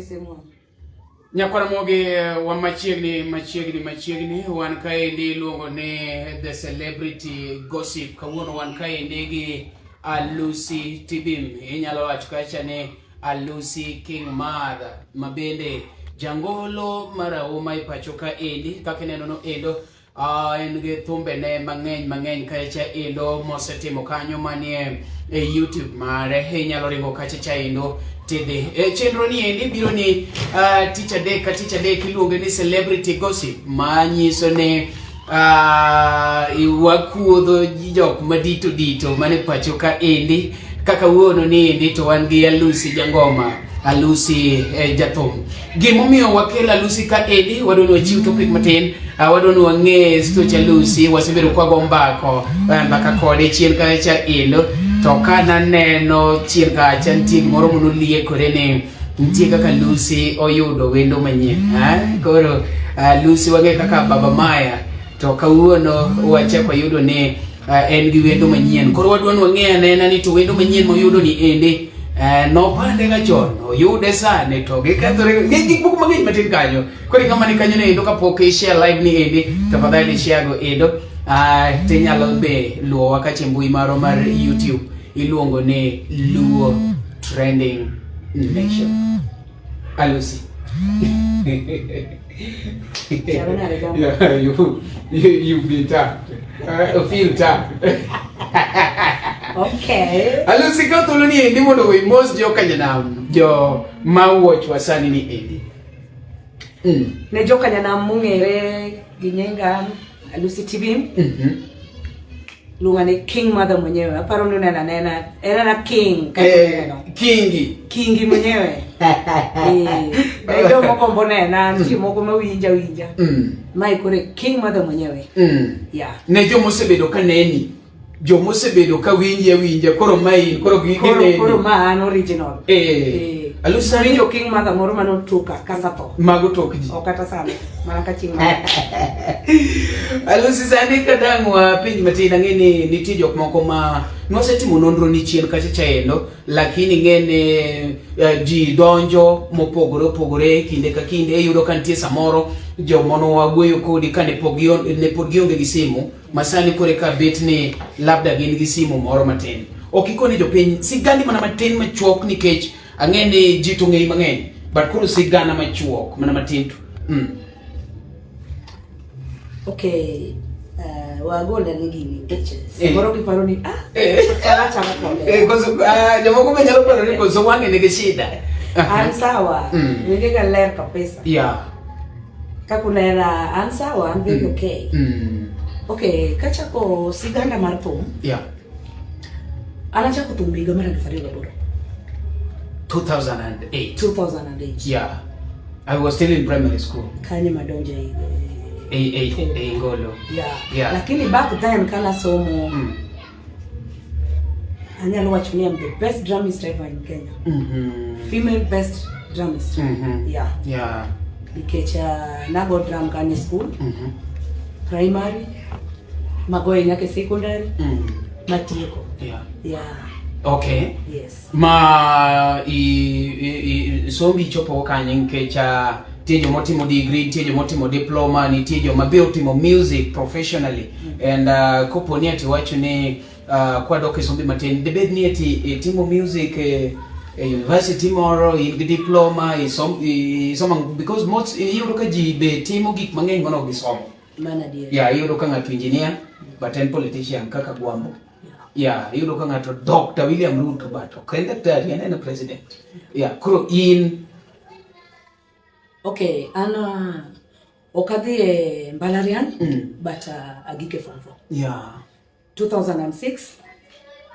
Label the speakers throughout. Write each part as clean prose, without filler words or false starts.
Speaker 1: same one.
Speaker 2: Nyakwaramogi wa machiegni machiegni machiegni wan kaendi iluongo ni The Celebrity Gossip. Kawuono wan kaendi gi Alusi Tibim, inyalo wacho kacha ni Alusi King Mother, ma bende jangolo marahuma e pacho kaendi kaka ineno no endo. En gi thumbene mang'eny mang'eny kacha endo mosetimo kanyo manie e YouTube mare. Inyalo ringo kacha cha endo tidhi e chenro ni endi biro ni tich adek ka tich adek iluonge ni Celebrity Gossip, manyiso ni wakuodho jok madito dito mane pacho ka endi. Kaka wuono ni endi to wan gi Alusi Jangoma, Alusi jathum. Gimomiyo wakelo Alusi ka endi, wadwa ni wachiw topic matin, wadwa ni wang'e stoch Alusi. Wasebedo kwago mbako mbaka kode chien kacha endo, to ka naneno chien kacha nitie gimoro monoliekore ni nitie kaka Lucy oyudo wendo manyien. Koro Lucy wang'e kaka Baba Maya, to kawuono wachako wayudo ni en gi wendo manyien. Koro wadwa ni wang'e anena ni to wendo manyien moyudo ni endi nopande ga chon, oyude sani to gikethore gi gik moko mang'eny matin kanyo. Koro ng'ama ni kanyo ni endo kapok i share live ni endi, tafadhali share go endo. Tinyalo be luwowa kacha e mbui marwa mar YouTube iluongo ni Luo Trending Nation. Alusi. Yeah, you've been tapped. Feel tapped.
Speaker 1: Okay.
Speaker 2: Alusi, ka thuolo ni endi mondo imos jo Kanyanam, jo ma watch wa sani ni endi.
Speaker 1: Ne jo Kanyanam mong'ere gi nyinga Alusi Tibim. Luonga ni King Mother mwenyewe. Aparo ni unena nena. En ana King kaka uneno.
Speaker 2: Kingi.
Speaker 1: Kingi mwenyewe. Eh, jomoko gombo nena, nitie moko ma winja winja. Mae koro e King Mother mwenyewe. Yeah.
Speaker 2: Ne joma osebedo ka neni, joma osebedo ka winji awinja, koro ma in, koro gi
Speaker 1: Koro
Speaker 2: gineni.
Speaker 1: koro ma an original.
Speaker 2: Alusi sani
Speaker 1: Winjo King Mother moro manotoka kasapo.
Speaker 2: Mago tok ji.
Speaker 1: Ok kata sani, mana ka chieng' ma.
Speaker 2: Alusi, sani kadang' wapenj matin, ang'e ni nitie jok moko ma nosetimo nonro ni chien kacha chaendo, lakini ng'e ni ji donjo mopogore opogore kinde ka kinde. Iyudo ka nitie samoro joma nowawuoyo kodi ka ne pok gionge gi simu, ma sani koro eka bet ni labda gin gi simu moro matin. Ok ikoni jopiny sigandi mana matin machuok, nikech ang'e ni ji to ng'eyi mang'eny, but koro sigana machuok mana matin to.
Speaker 1: Okay. Wagole ni gini nikech samoro giparo ni chala chala kode.
Speaker 2: Koso, jomoko be nyalo paro ni koso wang'e nigi shida.
Speaker 1: An sawa, wengega ler kabisa. Kaka unena an sawa, an very okay. Okay, kachako siganda mar thum. An achako thum higa mar 2008.
Speaker 2: 2008.
Speaker 1: 2008.
Speaker 2: Yeah. I was still in primary school.
Speaker 1: Kanye madonjo e
Speaker 2: E Ngolo.
Speaker 1: Yeah.
Speaker 2: Yeah.
Speaker 1: Lakini back then kana somo anyalo wacho ni I'm the best drummist ever in Kenya. Female best drummist. Yeah. Nikech nago drum kane school. Primary, magoye nyaka secondary, matieko. Yeah.
Speaker 2: Okay.
Speaker 1: Yes.
Speaker 2: Ma i sombi chopo kanye, nikech nitie joma otimo degree, nitie joma otimo diploma, nitie joma be otimo music professionally. And kopo ni ati wacho ni kwadok e sombi matin, dibed ni ati itimo music e university moro, in gi diploma, isomo, because most iyudo ka ji be timo gik mang'eny mano ok gisomo.
Speaker 1: Mana adier.
Speaker 2: Yeah, iyudo ka ng'ato engineer but en politician kaka Gwambo. Yeah, iyudo ka ng'ato Dr. William Ruto but ok en daktari, en en president. Yeah, koro in
Speaker 1: Okay, an ok adhi e mbalariany, but agik e form 4. 2006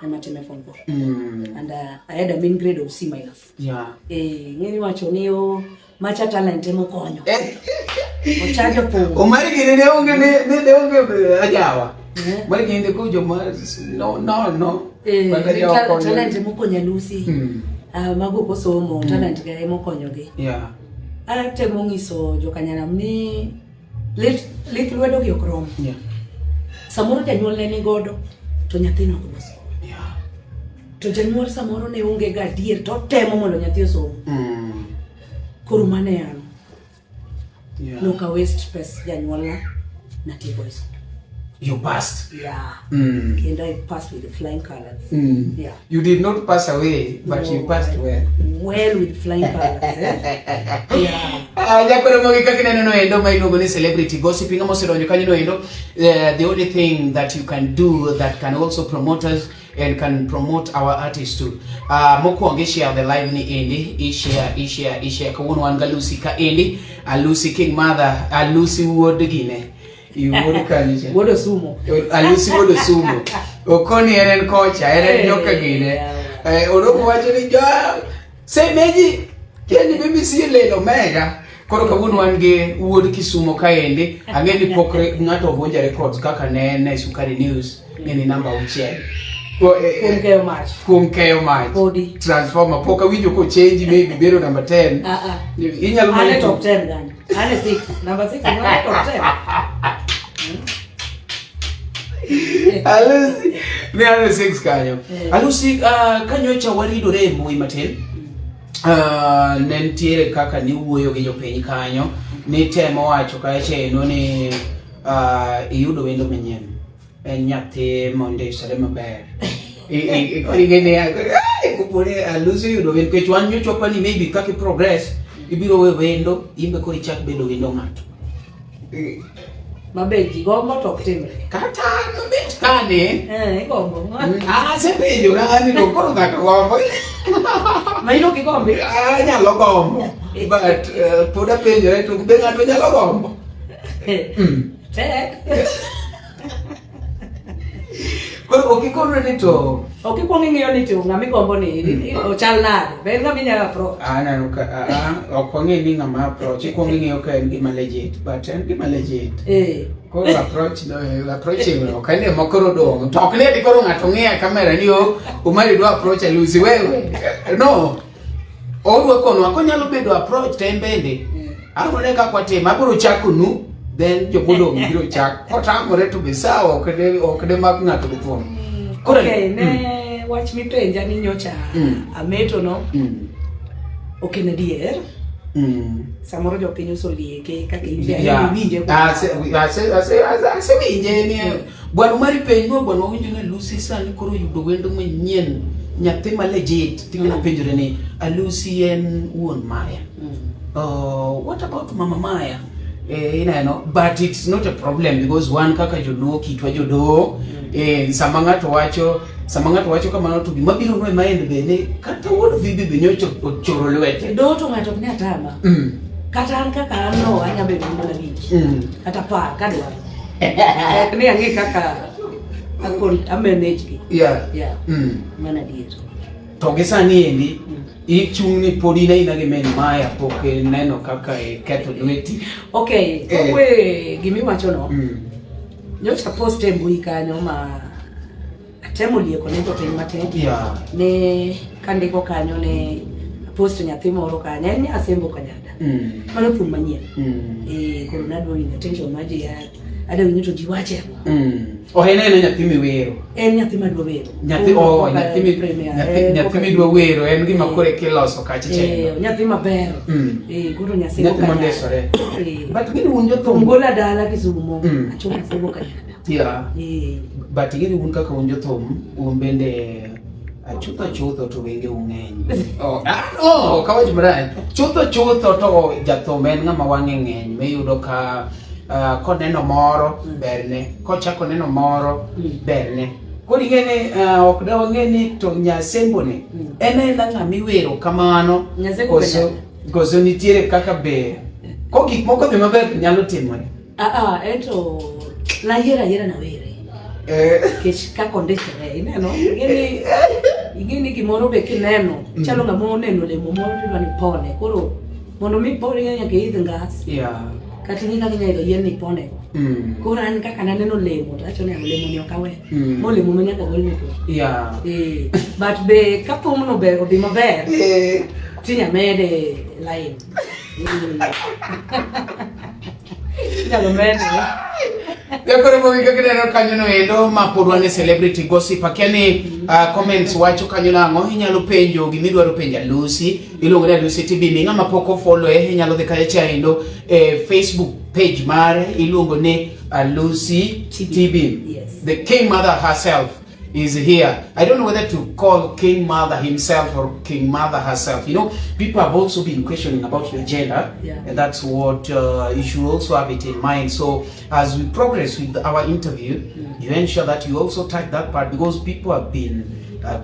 Speaker 1: ema time form 4. And I had a mean grade of C minus. Ng'eni wacho ni o macha talent ema okonyo. Ochajo thum.
Speaker 2: Omari gini ne onge ne onge ajawa. Mari gini ne ko joma no no no. Bang' ajawa konyo.
Speaker 1: Talent ema okonyo Alusi. Mago ok osomo, talent ga ema okonyogi. Atemo ng'iso jokanyanam ni lit lwedo gi ok rom. Samoro janyuol ne ni godo to nyathino ok dwa somo. To janyuol samoro ne onge ga adier to otemo mondo nyathi osom. Koro mano e an.
Speaker 2: Yeah.
Speaker 1: Nok a waste pes janyuolna, natieko high school.
Speaker 2: You passed.
Speaker 1: Yeah.
Speaker 2: Mm.
Speaker 1: Kendo I passed with flying colors. Yeah.
Speaker 2: You did not pass away, but you
Speaker 1: No,
Speaker 2: passed well.
Speaker 1: Well with flying colors. Eh? Yeah.
Speaker 2: Ah, jakoro mogi kaka ineno no endo ma iluongo ni celebrity gossip ng'ama osedonjo kanyo no endo the only thing that you can do that can also promote us and can promote our artists too. Mokwongo i share the live ni endi, i share, i share, i share. Kawuono wan ga Lucy ka endi, a Lucy King Mother, a Lucy wuod gine. Iwuod kanyo cha.
Speaker 1: Wuod Osumo.
Speaker 2: Alusi wuod Osumo. Okoni en en kocha, en en
Speaker 1: Eh,
Speaker 2: joka gine.
Speaker 1: yeah.
Speaker 2: Odoko wacho ni ja semeji kieni mimi si lelo mega. Koro kawuono wan gi wuod Kisumo kaendi. Ang'e ni pok ng'ato ovunja records kaka ne en e Sukari News, ne ni namba 6.
Speaker 1: Kuom keyo mach.
Speaker 2: Kuom keyo mach.
Speaker 1: Podi.
Speaker 2: Transformer. Pok awinjo kochenji maybe bedo namba 10.
Speaker 1: Ah, ah.
Speaker 2: Inyalo
Speaker 1: Ane
Speaker 2: mana
Speaker 1: top 10 gani? Ane 6. Number 6 ane top 10.
Speaker 2: Alusi ne ane 6 kanyo.
Speaker 1: Eh.
Speaker 2: Alusi kanyocha waridore e mbui matin. Ne nitiere kaka niwuoyo gi jopiny kanyo, nitemo wacho kacha eno ni iyudo wendo manyien. En nyathi mondisore maber. Koro ing'e ni koponi Alusi oyudo wendo nikech wan nyocha wapani maybe kaka i progress ibiro we wendo in be koro ichak bedo wendo ng'ato.
Speaker 1: Maber ji gombo to ok timre.
Speaker 2: Kata mabet kane.
Speaker 1: Igombo.
Speaker 2: Asepenjora ni to koro ng'ato gombo.
Speaker 1: Ma in ok igombi?
Speaker 2: Anyalo gombo. But pod apenjora to be ng'ato nyalo gombo.
Speaker 1: Tek.
Speaker 2: Koro ok ikonre ni to
Speaker 1: Ok ikwong ing'iyo ni to ng'ama igombo ni ochal nade? Be en ng'ama inyalo approach?
Speaker 2: Aneno ka ok wang'e ni ng'ama approach. Ikwong ing'iyo ka en gima legit, but en gima legit. Koro approach no, approaching no, ok ane ma koro dong'. To ok ni ati koro ng'ato ng'iya kamera ni o, Omari dwa approach Alusi wewe. No. Odwa konwa konyalo bedo approach to en bende. Abiro ne kaka watimo, abiro chako nu, then jomodong' biro chako. Kotamore to be sawa, ok de mak ng'ato gi thuon. Koro
Speaker 1: Okay, ne wach mipenja ni nyocha ameto no. Ok en adier. Samoro jopiny uso lieke kaka in be iwinje.
Speaker 2: Asewinje ni bwana mari penj no bwana winjo ni Lucy sani koro yudo wendo manyien nyathi ma legit tingo penjore ni Alusi en wuon Maya. What about Mama Maya? Ineno, but it's not a problem because wan kaka joluo kitwa jodoo. Sama ng'ato wacho kamano to gima biro nwa e mind bende kata wuod Phoebe be nyocha ochoro lwete.
Speaker 1: Doho to ng'ato ok nyal tama. Kata an kaka an no anya bedo gi mon 5. Kata 10 kadwaro. Tek ni ang'e kaka a manage gi.
Speaker 2: Yeah.
Speaker 1: Yeah. Mano adier.
Speaker 2: To gi sani endi ichung' ni pod in aina gi min Maya pok ineno kaka iketho lweti.
Speaker 1: Okay, okwe gimiwacho no. Nyocha post e mbui kanyo ma atemo lieko ne jopiny matin.
Speaker 2: Yeah.
Speaker 1: Ne kandiko kanyo ne post nyathi moro kanyo, en Nyasembo Kanyada. Mano thum manyien. Koro nadwa winjo attention mar ji, adwa winjo to ji wache ang'o.
Speaker 2: Oh, en en nyathi miwero.
Speaker 1: En nyathi madwa wero.
Speaker 2: Nyathi,
Speaker 1: Koro
Speaker 2: oh,
Speaker 1: koka
Speaker 2: nyathi
Speaker 1: premier,
Speaker 2: nyathi
Speaker 1: koka
Speaker 2: midwa wero, en gima koro iloso kacha chendo.
Speaker 1: Nyathi maber. Koro Nyasembo
Speaker 2: Nyathi
Speaker 1: Kanyada.
Speaker 2: mondisore. But gini un jothum.
Speaker 1: Thum gola dala Kisumo, achopo Nyasembo Kanyada.
Speaker 2: Yeah. But gini un kaka un jothum, un bende chutho chutho to wenge ung'eny. Oh, oh, kawach marach. Chutho chutho to jathum en ng'ama wang'e ng'eny miyudo ka koneno moro berne, kochako neno moro berne. Koro ing'e ni ok da wang'e ni to Nyasembo ni en aena ng'ama iwero kamano
Speaker 1: Nyasembo Kanyada.
Speaker 2: koso nitiere kaka ber. Ko gik moko dhi maber to nyalo timore.
Speaker 1: Ento nayiero ayiera nawere. Nikech kaka ondikore, ineno, ing'e ni gimoro be kineno, chalo ng'ama oneno olemo moro tidwa ni ipone. Koro mondo mi ipone ing'e nyaka iidh ngas.
Speaker 2: Yeah.
Speaker 1: Kata ing'e kaka inyalo idho yien ni ipone. Koro an kaka naneno olemo to awacho ni olemo ni ok awe. Ma olemo ma nyaka gol ne to.
Speaker 2: Yeah.
Speaker 1: But be ka thumno be odhi maber, tinya mede line. Inyalo mede.
Speaker 2: Jakoro mogi kaka ineno kanyo no endo ma pod wan e celebrity gossip. Akia ni comments wacho kanyo nang'o, inyalo penjo gimidwaro penjo Alusi. Iluongo ni Alusi TV. Ni ng'ama pok ofollow e inyalo dhi kacha cha endo e Facebook page mare iluongo ni Alusi TV.
Speaker 1: Yes.
Speaker 2: The King Mother herself is here. I don't know whether to call King Mother himself or King Mother herself. You know, people have also been questioning about your gender, and that's what you should also have it in mind. So as we progress with our interview, you ensure that you also touch that part, because people have been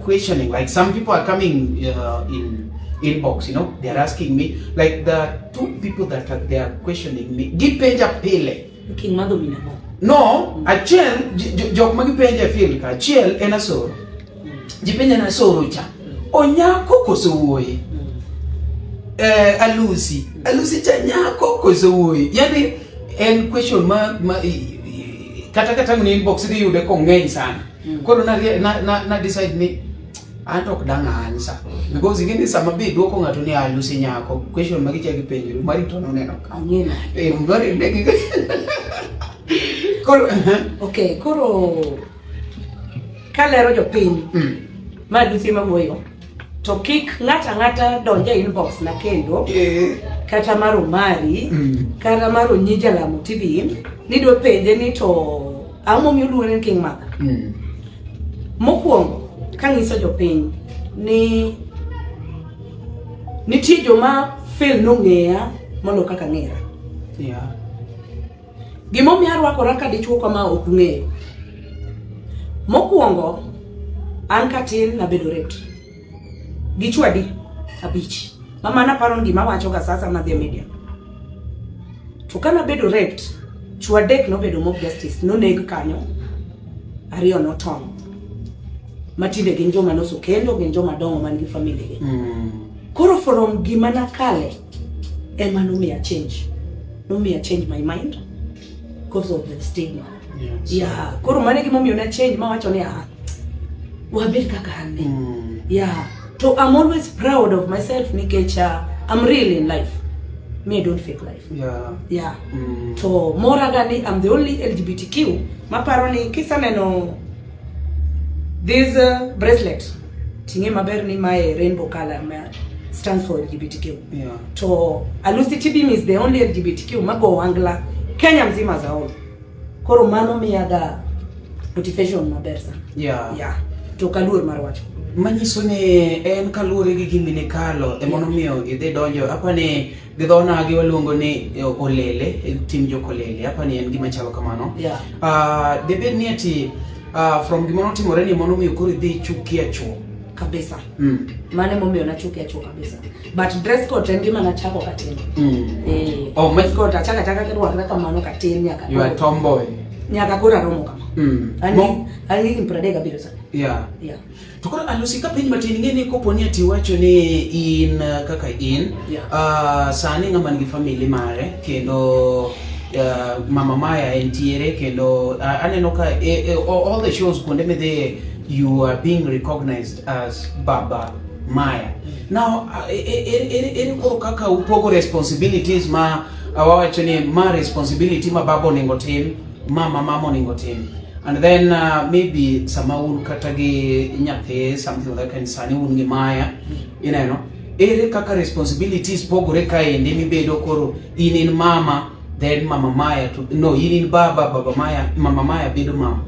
Speaker 2: questioning. Like some people are coming in inbox, you know, they're asking me, like the two people that are they are questioning me, gipenja pile.
Speaker 1: King Mother minamo.
Speaker 2: No, achiel jok ma gipenja e field ka, achiel en Asoro. Gipenja na Asoro cha. Onyako koso wuoyi? Alusi. Alusi cha nyako koso wuoyi? Yani en question ma kata kata ni inbox idhi yude kong'eny sana. Koro na decide ni an to ok dang' answer. Because ing'e ni sama be duoko ng'ato ni Alusi nyako, question ma gichako gipenjore, mari to noneno ka.
Speaker 1: Ang'e.
Speaker 2: Mari ne gi Koro,
Speaker 1: Okay, koro kalero jopiny ma Alusi ema wuoyo, to kik ng'ato ang'ata donj e inbox na kendo kata mar Omari kata mar Onyi Jalamo TV ni dwa penje ni to ang'o momiyo oluonge ni King Mother. Mokwongo kang'iso jopiny ni nitie joma feel nong'eya molo kaka ng'era. Gimomiyo arwakora ka dichuo kama ok ung'eyo. Mokwongo, an katin nabedo raped. Gi chwo adi? 5. Mama naparo ni gima awacho ga sasa madhi e media. To ka nabedo raped, chwo 3 nobedo mob justice, noneg kanyo, 2 notony. Matinde gin joma nosokendo, gin joma dongo man gi family gi. Koro from gima nakale, ema nomiya change. Nomiya change my mind because of the stigma. Yeah, koro mano e gimomiyo na change mawacho ni wabed kaka an ni. Yeah, to I'm always proud of myself nikech I'm real in life. Me, I don't fake life. Yeah. To mora ga ni I'm the only LGBTQ maparo ni kisaneno this bracelet ting'e maber ni mae rainbow color ma stands for LGBTQ. To Alusi TV is the only LGBTQ mago angla Kenya mzima as a whole. Koro mano miyaga motivation maber sana. Yeah. To kaluor mar wacho.
Speaker 2: Manyiso ni en kaluwore gi gima nikalo ema nomiyo idhi donjo. Apa ni gi dho onagi waluongo ni olele, tim jokolele. Apa ni en gima chalo kamano. Debed ni ati from gima notimore ni ema nomiyo koro idhi chukia chuo.
Speaker 1: Kabisa. Mano emomiyo nachukia chuo kabisa. But dress code en gima nachako katin.
Speaker 2: Oh,
Speaker 1: Dress code achako achaka kirwakra kamano katin nyaka
Speaker 2: You are
Speaker 1: koro.
Speaker 2: tomboy.
Speaker 1: Nyaka koro aromo kama. An gi higni 37 sani. Yeah.
Speaker 2: To koro Alusi, ka penj matin, ing'e ni kopo ni ati iwacho ni in kaka in, sani ng'ama nigi family mare kendo Mama Maya entiere kendo aneno ka all the shows kuonde midhiye you are being recognized as Baba Maya. Now, ere koro kaka upogo responsibilities ma wawacho ni ma responsibility ma baba onego tim, ma mama onego tim. And then maybe sama un kata gi nyathi, something like that, sani un gi Maya, ineno, ere kaka responsibilities pogore kaendi mibedo koro in in mama, then Mama Maya, to, no, in in baba, Baba Maya, Mama Maya bedo mama.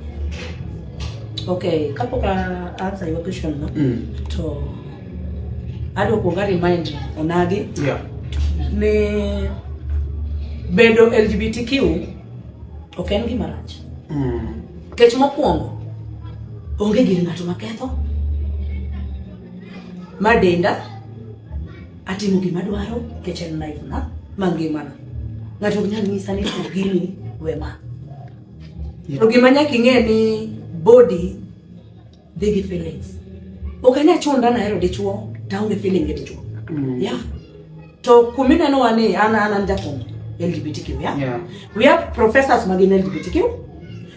Speaker 1: Okay, kapok a answer your question, no? To adwa kuonga remind onagi ni bedo LGBTQ ok en gima rach. Nikech mokwongo, onge gir ng'ato maketho. Ma denda, atimo gima adwaro nikech en life na, ma ngimana. Ng'ato ok nyal nyisa ni to gini we ma. To gima nyaka ing'e ni body dhi gi feelings. Ok anyal chunda nahero dichuo, to aonge feeling gi dichuo. Yeah. To kumineno wa ni an jathum LGBTQ, yeah? We have professors ma gin LGBTQ.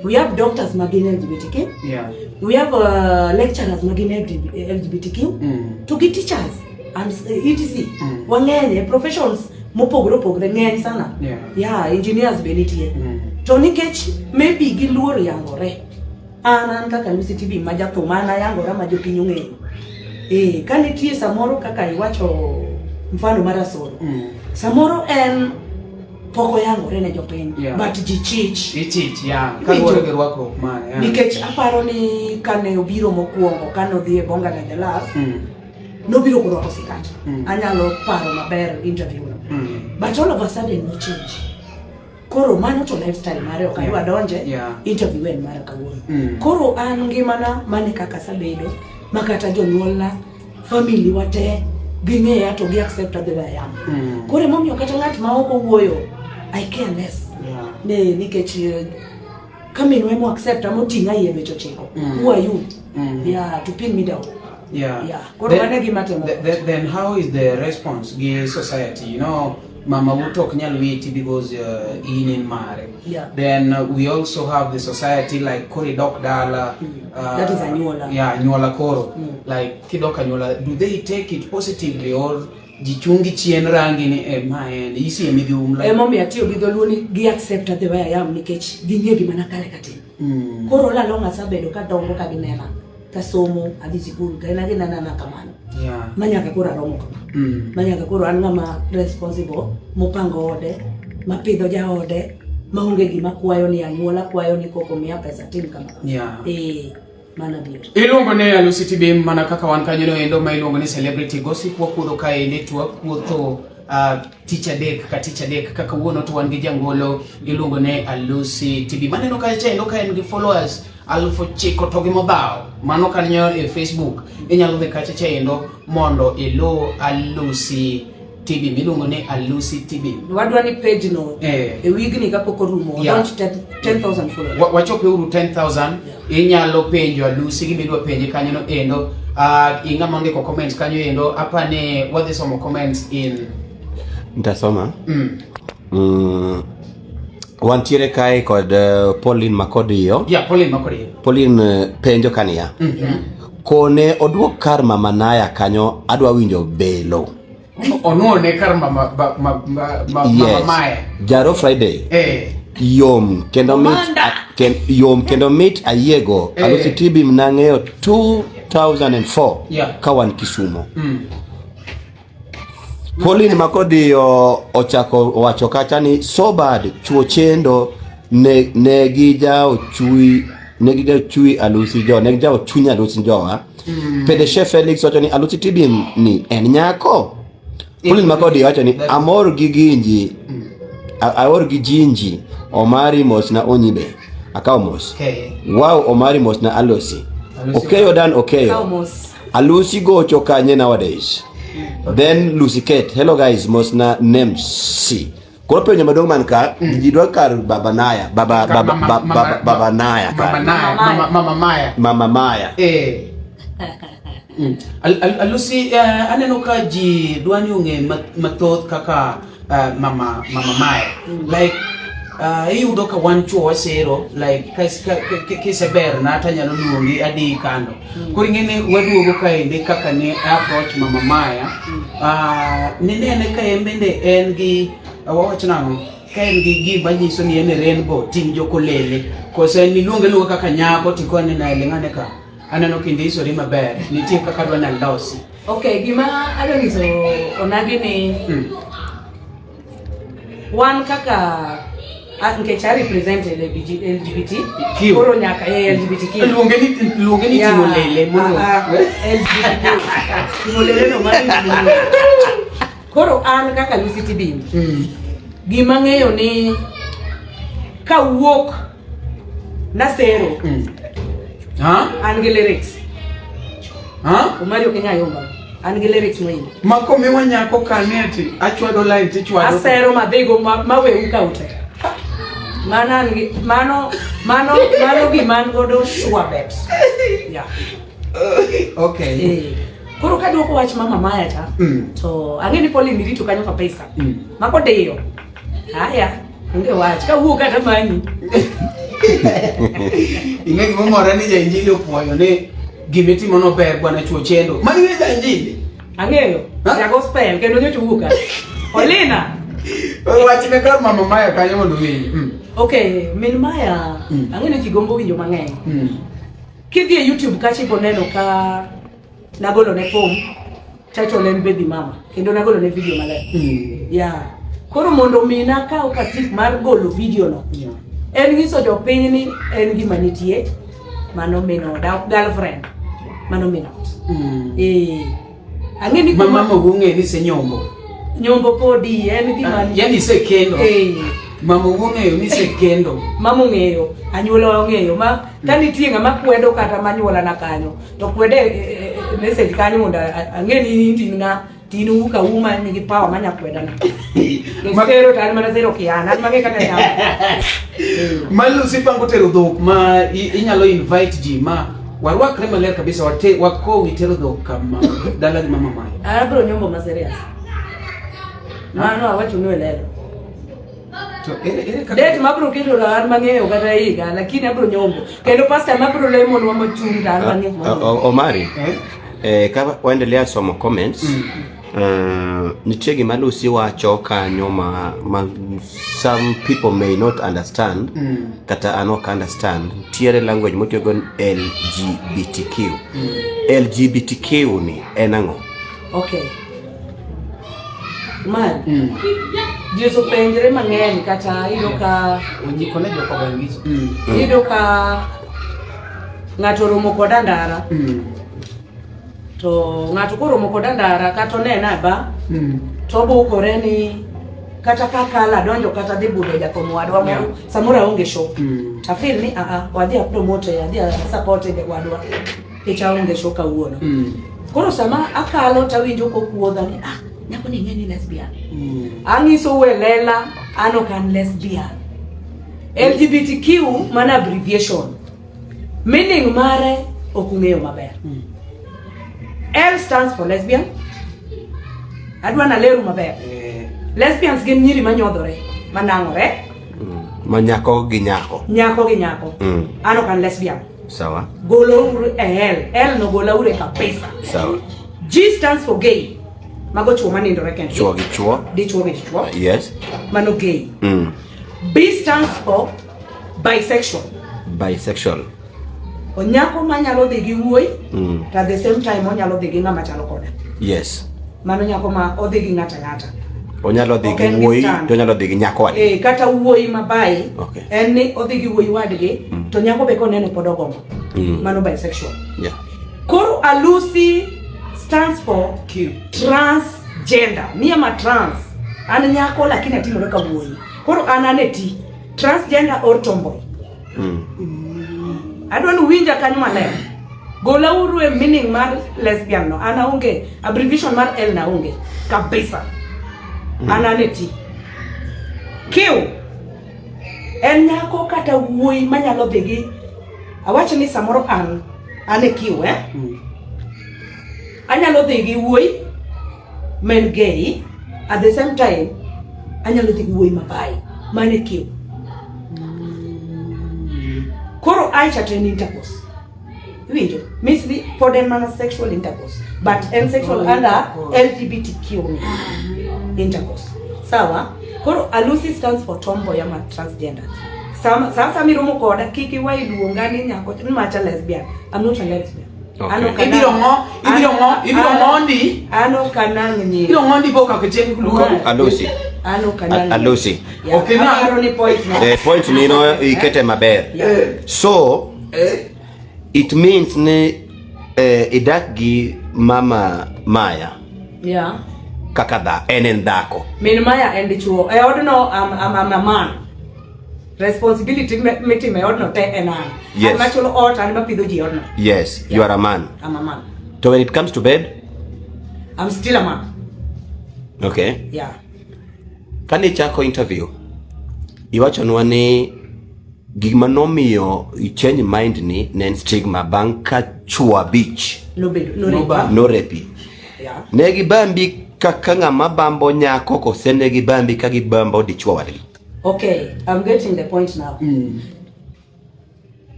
Speaker 1: We have doctors ma gin LGBTQ. We have lecturers ma gin LGBTQ. To gi teachers and etc. Wang'eny professions mopogore opogore ng'eny sana. Yeah, engineers be nitie. To nikech maybe giluor yangore. An kaka Lucy TB ma jathum an ayangora ma jopiny ong'eyo. Ka nitie samoro kaka iwacho mfano mar Asoro. Samoro en pok oyangore ne jopiny, but ji chich.
Speaker 2: Ichich, yeah. Kaluwore gi rwakruok mare. Yeah.
Speaker 1: Nikech aparo ni kane obiro mokwongo, kane odhi e Bonga na Jalas, nobiro korwako sikat. Anyalo paro maber interview no. But all of a sudden no change. Koro mano to lifestyle mare ok adwa donje. Interview en mara kawuono. Koro an ngimana mane kaka asebedo, ma kata jonyuolna, family wa te ging'eya to gi accept the way I am. Koro emomiyo kata ng'at ma ok owuoyo, I care less. Ne nikech ka minwa emo accept amoting'a iye dweche 9. Who are you? Yeah, to pin me down.
Speaker 2: Yeah.
Speaker 1: Koro mano e gima temo.
Speaker 2: Then how is the response gi society? You know, mama wuto ok nyal witi because in en mare.
Speaker 1: Yeah.
Speaker 2: Then we also have the society like koro idok dala.
Speaker 1: That is anyuola.
Speaker 2: Yeah, anyuola koro. Like kidok anyuola, do they take it positively or ji chungi chien rangi ni ma en isi emi gi um like.
Speaker 1: Emomiyo atiyo gi dholuo ni gi accept the way I am nikech ging'e gima nakale katin. Koro all along asebedo kadongo ka ginena. Kasomo, adhi sikul, kena ginena na kamano.
Speaker 2: Yeah.
Speaker 1: Manyaka koro aromo kama. Manyaka koro an ng'ama responsible, mopango ode, mapidho jaode, maonge gima kwayo ni anyuola kwayo ni koko miya pesa tim kama.
Speaker 2: Yeah.
Speaker 1: Mana adier.
Speaker 2: Iluongo ni Alusi TB mana kaka wan kanyo no endo ma iluongo ni Celebrity Gossip wakuodho kaendi to wakuotho tich adek ka tich adek kaka wuono to wan gi jangolo iluongo ni Alusi TB. Maneno kacha endo ka en gi followers 9,000 to gi modhawo. Mano kanyo e Facebook inyalo dhi kacha cha endo mondo iluw Alusi TB miluongo ni Alusi TB.
Speaker 1: Wadwa ni page no e wigni kapok orumo odonj 10,000 followers.
Speaker 2: Wachope uru 10,000. Inyalo penjo Alusi gima idwa penje kanyo no endo. Ing'ama ondiko comments kanyo endo apani wadhi somo comments in
Speaker 3: Nitasoma. Wantiere kae kod Pauline Makodiyo.
Speaker 2: Yeah, Pauline Makodiyo.
Speaker 3: Pauline penjo kaniya. Kone oduok kar mama Naya kanyo adwa winjo belo.
Speaker 2: Onuone kar mama mama Maya.
Speaker 3: Jaro Friday. Yom kendo mit yom kendo mit ayiego. Alusi TB mnang'eyo 2004 ka wan Kisumo. Pauline Makodiyo ochako wacho kacha ni so bad chuo chendo ne gijao chui ne gijao chui Alusi jo ne gijao chuny Alusi jowa. Pede Chef Felix wacho ni Alusi TB ni en nyako. Pauline Makodiyo wacho ni amor gi ginji aor gi jinji Omari mos na onyibe akaw mos. Wow Omari mos na Alusi. Okeyo dan Okeyo. Alusi gocho kanye nowadays. Then Lucy Kate, hello guys, mos na Nemsi. Koro penjo maduong' man ka, ji dwa kar Baba Naya, Baba Baba Baba Baba Naya
Speaker 2: ka. Mama Maya.
Speaker 3: Mama Maya.
Speaker 2: Alusi aneno ka ji dwa ni ong'e mathoth kaka Mama Maya. Like iyudo ka wan chuo wasero like kiseber na to anyalo luongi adi kando. Koro ing'e ni waduogo kaendi kaka ne approach Mama Maya. Ninene ka en bende en gi wawach nang'o ka en gi gima nyiso ni en e rainbow ting' jokolele kose en iluonge luonga kaka nyako tikone na ling'ane ka aneno kindisori maber nitie kaka adwa ni alosi.
Speaker 1: Okay, gima adwa nyiso onagi ni wan kaka nikech a represent LGBT koro nyaka LGBTQ
Speaker 2: luonge ni timo lele mondo
Speaker 1: LGBTQ timo lele no mano. Koro an kaka Lucy TB gima ng'eyo ni kawuok nasero an gi lyrics. Omari ok inyal yomba. An gi lyrics moingo.
Speaker 2: Mako miwa nyako kane ati achwado line tichwado.
Speaker 1: Asero madhigo maweu ka ute. Mano an gi mano mano mano gima an godo sure bet. Yeah.
Speaker 2: Okay.
Speaker 1: Koro kaduoko wach Mama Maya cha to ang'e ni Pauline rito kanyo kabisa. Mako diyo. Haya, onge wach. Kawuok kata manyi.
Speaker 2: Ing'e gimomora ni ja-Injili opuoyo ni gimitimo no ber bwana chuo chendo. Mano ing'e ja-Injili?
Speaker 1: Ang'eyo. Ja gospel kendo nyocha owuok ka. Olina.
Speaker 2: Wachne kar Mama Maya kanyo mondo owinj.
Speaker 1: Okay, min Maya, ang'e ni ji gombo winjo mang'eny. Kidhi e YouTube kacha ibo neno ka nagolo ne thum title en Baby Mama kendo nagolo ne video maler. Yeah. Koro mondo mi nakaw patik mar golo video no. En nyiso jopiny ni en gima nitie mano min oda ok girlfriend mano min ot. Eh. Ang'e ni
Speaker 2: Ma mama ong'e ni isenyombo.
Speaker 1: nyombo podi en gima
Speaker 2: Ah, Yani isekendo.
Speaker 1: Eh.
Speaker 2: Mama ong'eyo ni isekendo.
Speaker 1: Mama ong'eyo, anyuola ong'eyo ma ka nitie ng'ama kwedo kata manyuola na kanyo to kwede e message kanyo mondo ang'e ni in tin ng'a tin uka uma nigi power manya kweda na. Sero to an mana sero kiana, an mage kata nyama.
Speaker 2: Ma Lucy pango tero dhok ma inyalo invite ji ma warwakre maler kabisa wate wakowi tero dhok kama dala gi mama Maya.
Speaker 1: Abro nyombo ma serious. Mano awacho nu e lelo.
Speaker 2: To ere ere kaka
Speaker 1: Date mabro keto to an mang'eyo kata higa, lakini abro nyombo. Kendo pastor mabro lemonwa mochung' to an mang'eyo.
Speaker 3: Omari,
Speaker 2: Eh?
Speaker 3: Ka waendelea somo comments, nitie gima Lucy wacho kanyo ma some people may not understand, kata an ok understand. Nitiere language motiyogo ni LGBTQ. LGBTQ ni en ang'o?
Speaker 1: Okay. Man, ji osepenjre mang'eny kata iyudo ka
Speaker 2: Onyikone jok ogeng'ich.
Speaker 1: Iyudo ka ng'ato oromo koda ndara to ng'ato koromo koda ndara kata onena e ba to obukore ni kata kakalo adonjo kata dhi budho jathum wadwa moro samoro aonge show to afeel ni aa wadhi a promote adhi a support wadwa nikech aonge show kawuono. Koro sama akalo tawinjo kokuodha ni ah nyako ni ing'e ni lesbian. Ang'iso e lela an ok an lesbian. LGBTQ mana abbreviation. Meaning mare ok ung'eyo maber. L stands for lesbian. Adwa naleru maber. Lesbians gin nyiri manyodhore, manang'ore,
Speaker 3: Ma nyako gi nyako.
Speaker 1: Nyako gi nyako. An ok an lesbian.
Speaker 3: Sawa.
Speaker 1: Golouru e L. L no golauru e kabisa.
Speaker 3: Sawa.
Speaker 1: G stands for gay. Mago chuo manindore kendgi.
Speaker 3: Chuo gi chuo.
Speaker 1: Dichuo gi dichuo.
Speaker 3: Yes.
Speaker 1: Mano gay. B stands for bisexual.
Speaker 3: Bisexual.
Speaker 1: Onyako manyalo dhi gi wuoyi to at the same time onyalo dhi gi ng'ama chalo koda. Mano nyako ma odhi gi ng'ata ng'ata.
Speaker 3: Onyalo dhi
Speaker 1: Ok
Speaker 3: gi
Speaker 1: en gi
Speaker 3: wuoyi
Speaker 1: stand.
Speaker 3: to onyalo dhi gi nyako wadgi.
Speaker 1: Eh, kata wuoyi ma bi en ni odhi gi wuoyi wadgi to nyako be koneno pod ogombo. Mano bisexual. Koro Alusi stands for
Speaker 2: Q.
Speaker 1: Transgender. Me am a trans. An nyako lakini atimore ka wuoyi. Koro an an e T. Transgender or tomboy. Adwa ni uwinja kanyo maler. Golauru e meaning mar lesbian no. An aonge abbreviation mar L na onge kabisa. An an e T. Q en nyako kata wuoyi manyalo dhi gi awach ni samoro an e Q eh? Anyalo dhi gi wuoyi men gay at the same time anyalo dhi gi wuoyi ma bi mano e Q. Koro Aisha to en intercourse. Iwinjo? Means ni pod en mana sexual intercourse but en sexual
Speaker 2: Oh,
Speaker 1: under
Speaker 2: intercourse.
Speaker 1: LGBTQ ni intercourse. Sawa? Koro Alusi stands for tomboy ama transgender. Sasa miromo koda kik iwe iluonga ni nyako ni macha lesbian. I'm not a lesbian.
Speaker 3: Okay.
Speaker 1: An ok anang-
Speaker 2: Ibiro ng'o, ibiro ng'o, ibiro ng'ondi.
Speaker 1: An ok anang' nyiri.
Speaker 2: Ibiro ng'ondi boka kicheng luo.
Speaker 3: Alusi.
Speaker 1: An ok anang'
Speaker 3: Alusi.
Speaker 1: Yeah.
Speaker 2: Okay, now-
Speaker 1: Aparo ni point no.
Speaker 3: Point ni no ikete maber.
Speaker 1: Yeah.
Speaker 3: So it means ni idak gi mama Maya.
Speaker 1: Yeah.
Speaker 3: Kaka dha, en dhako.
Speaker 1: Min Maya en dichuo. E odno I'm a man. Responsibility mitimo e odno te en an.
Speaker 3: Yes.
Speaker 1: An machulo ot, an mapidho ji e odno.
Speaker 3: Yes, you are a man.
Speaker 1: I'm a man.
Speaker 3: So when it comes to bed?
Speaker 1: I'm still a man.
Speaker 3: Okay.
Speaker 1: Yeah.
Speaker 3: Kane ichako interview, iwachonwa ni gima nomiyo i change mind ni ne en stigma bang' ka chuo abich
Speaker 1: Nobedo, norepa.
Speaker 3: norepi.
Speaker 1: Yeah.
Speaker 3: Ne gibambi kaka ng'ama bambo nyako kose ne gibambi ka gibambo dichuo wadgi?
Speaker 1: Okay, I'm getting the point now.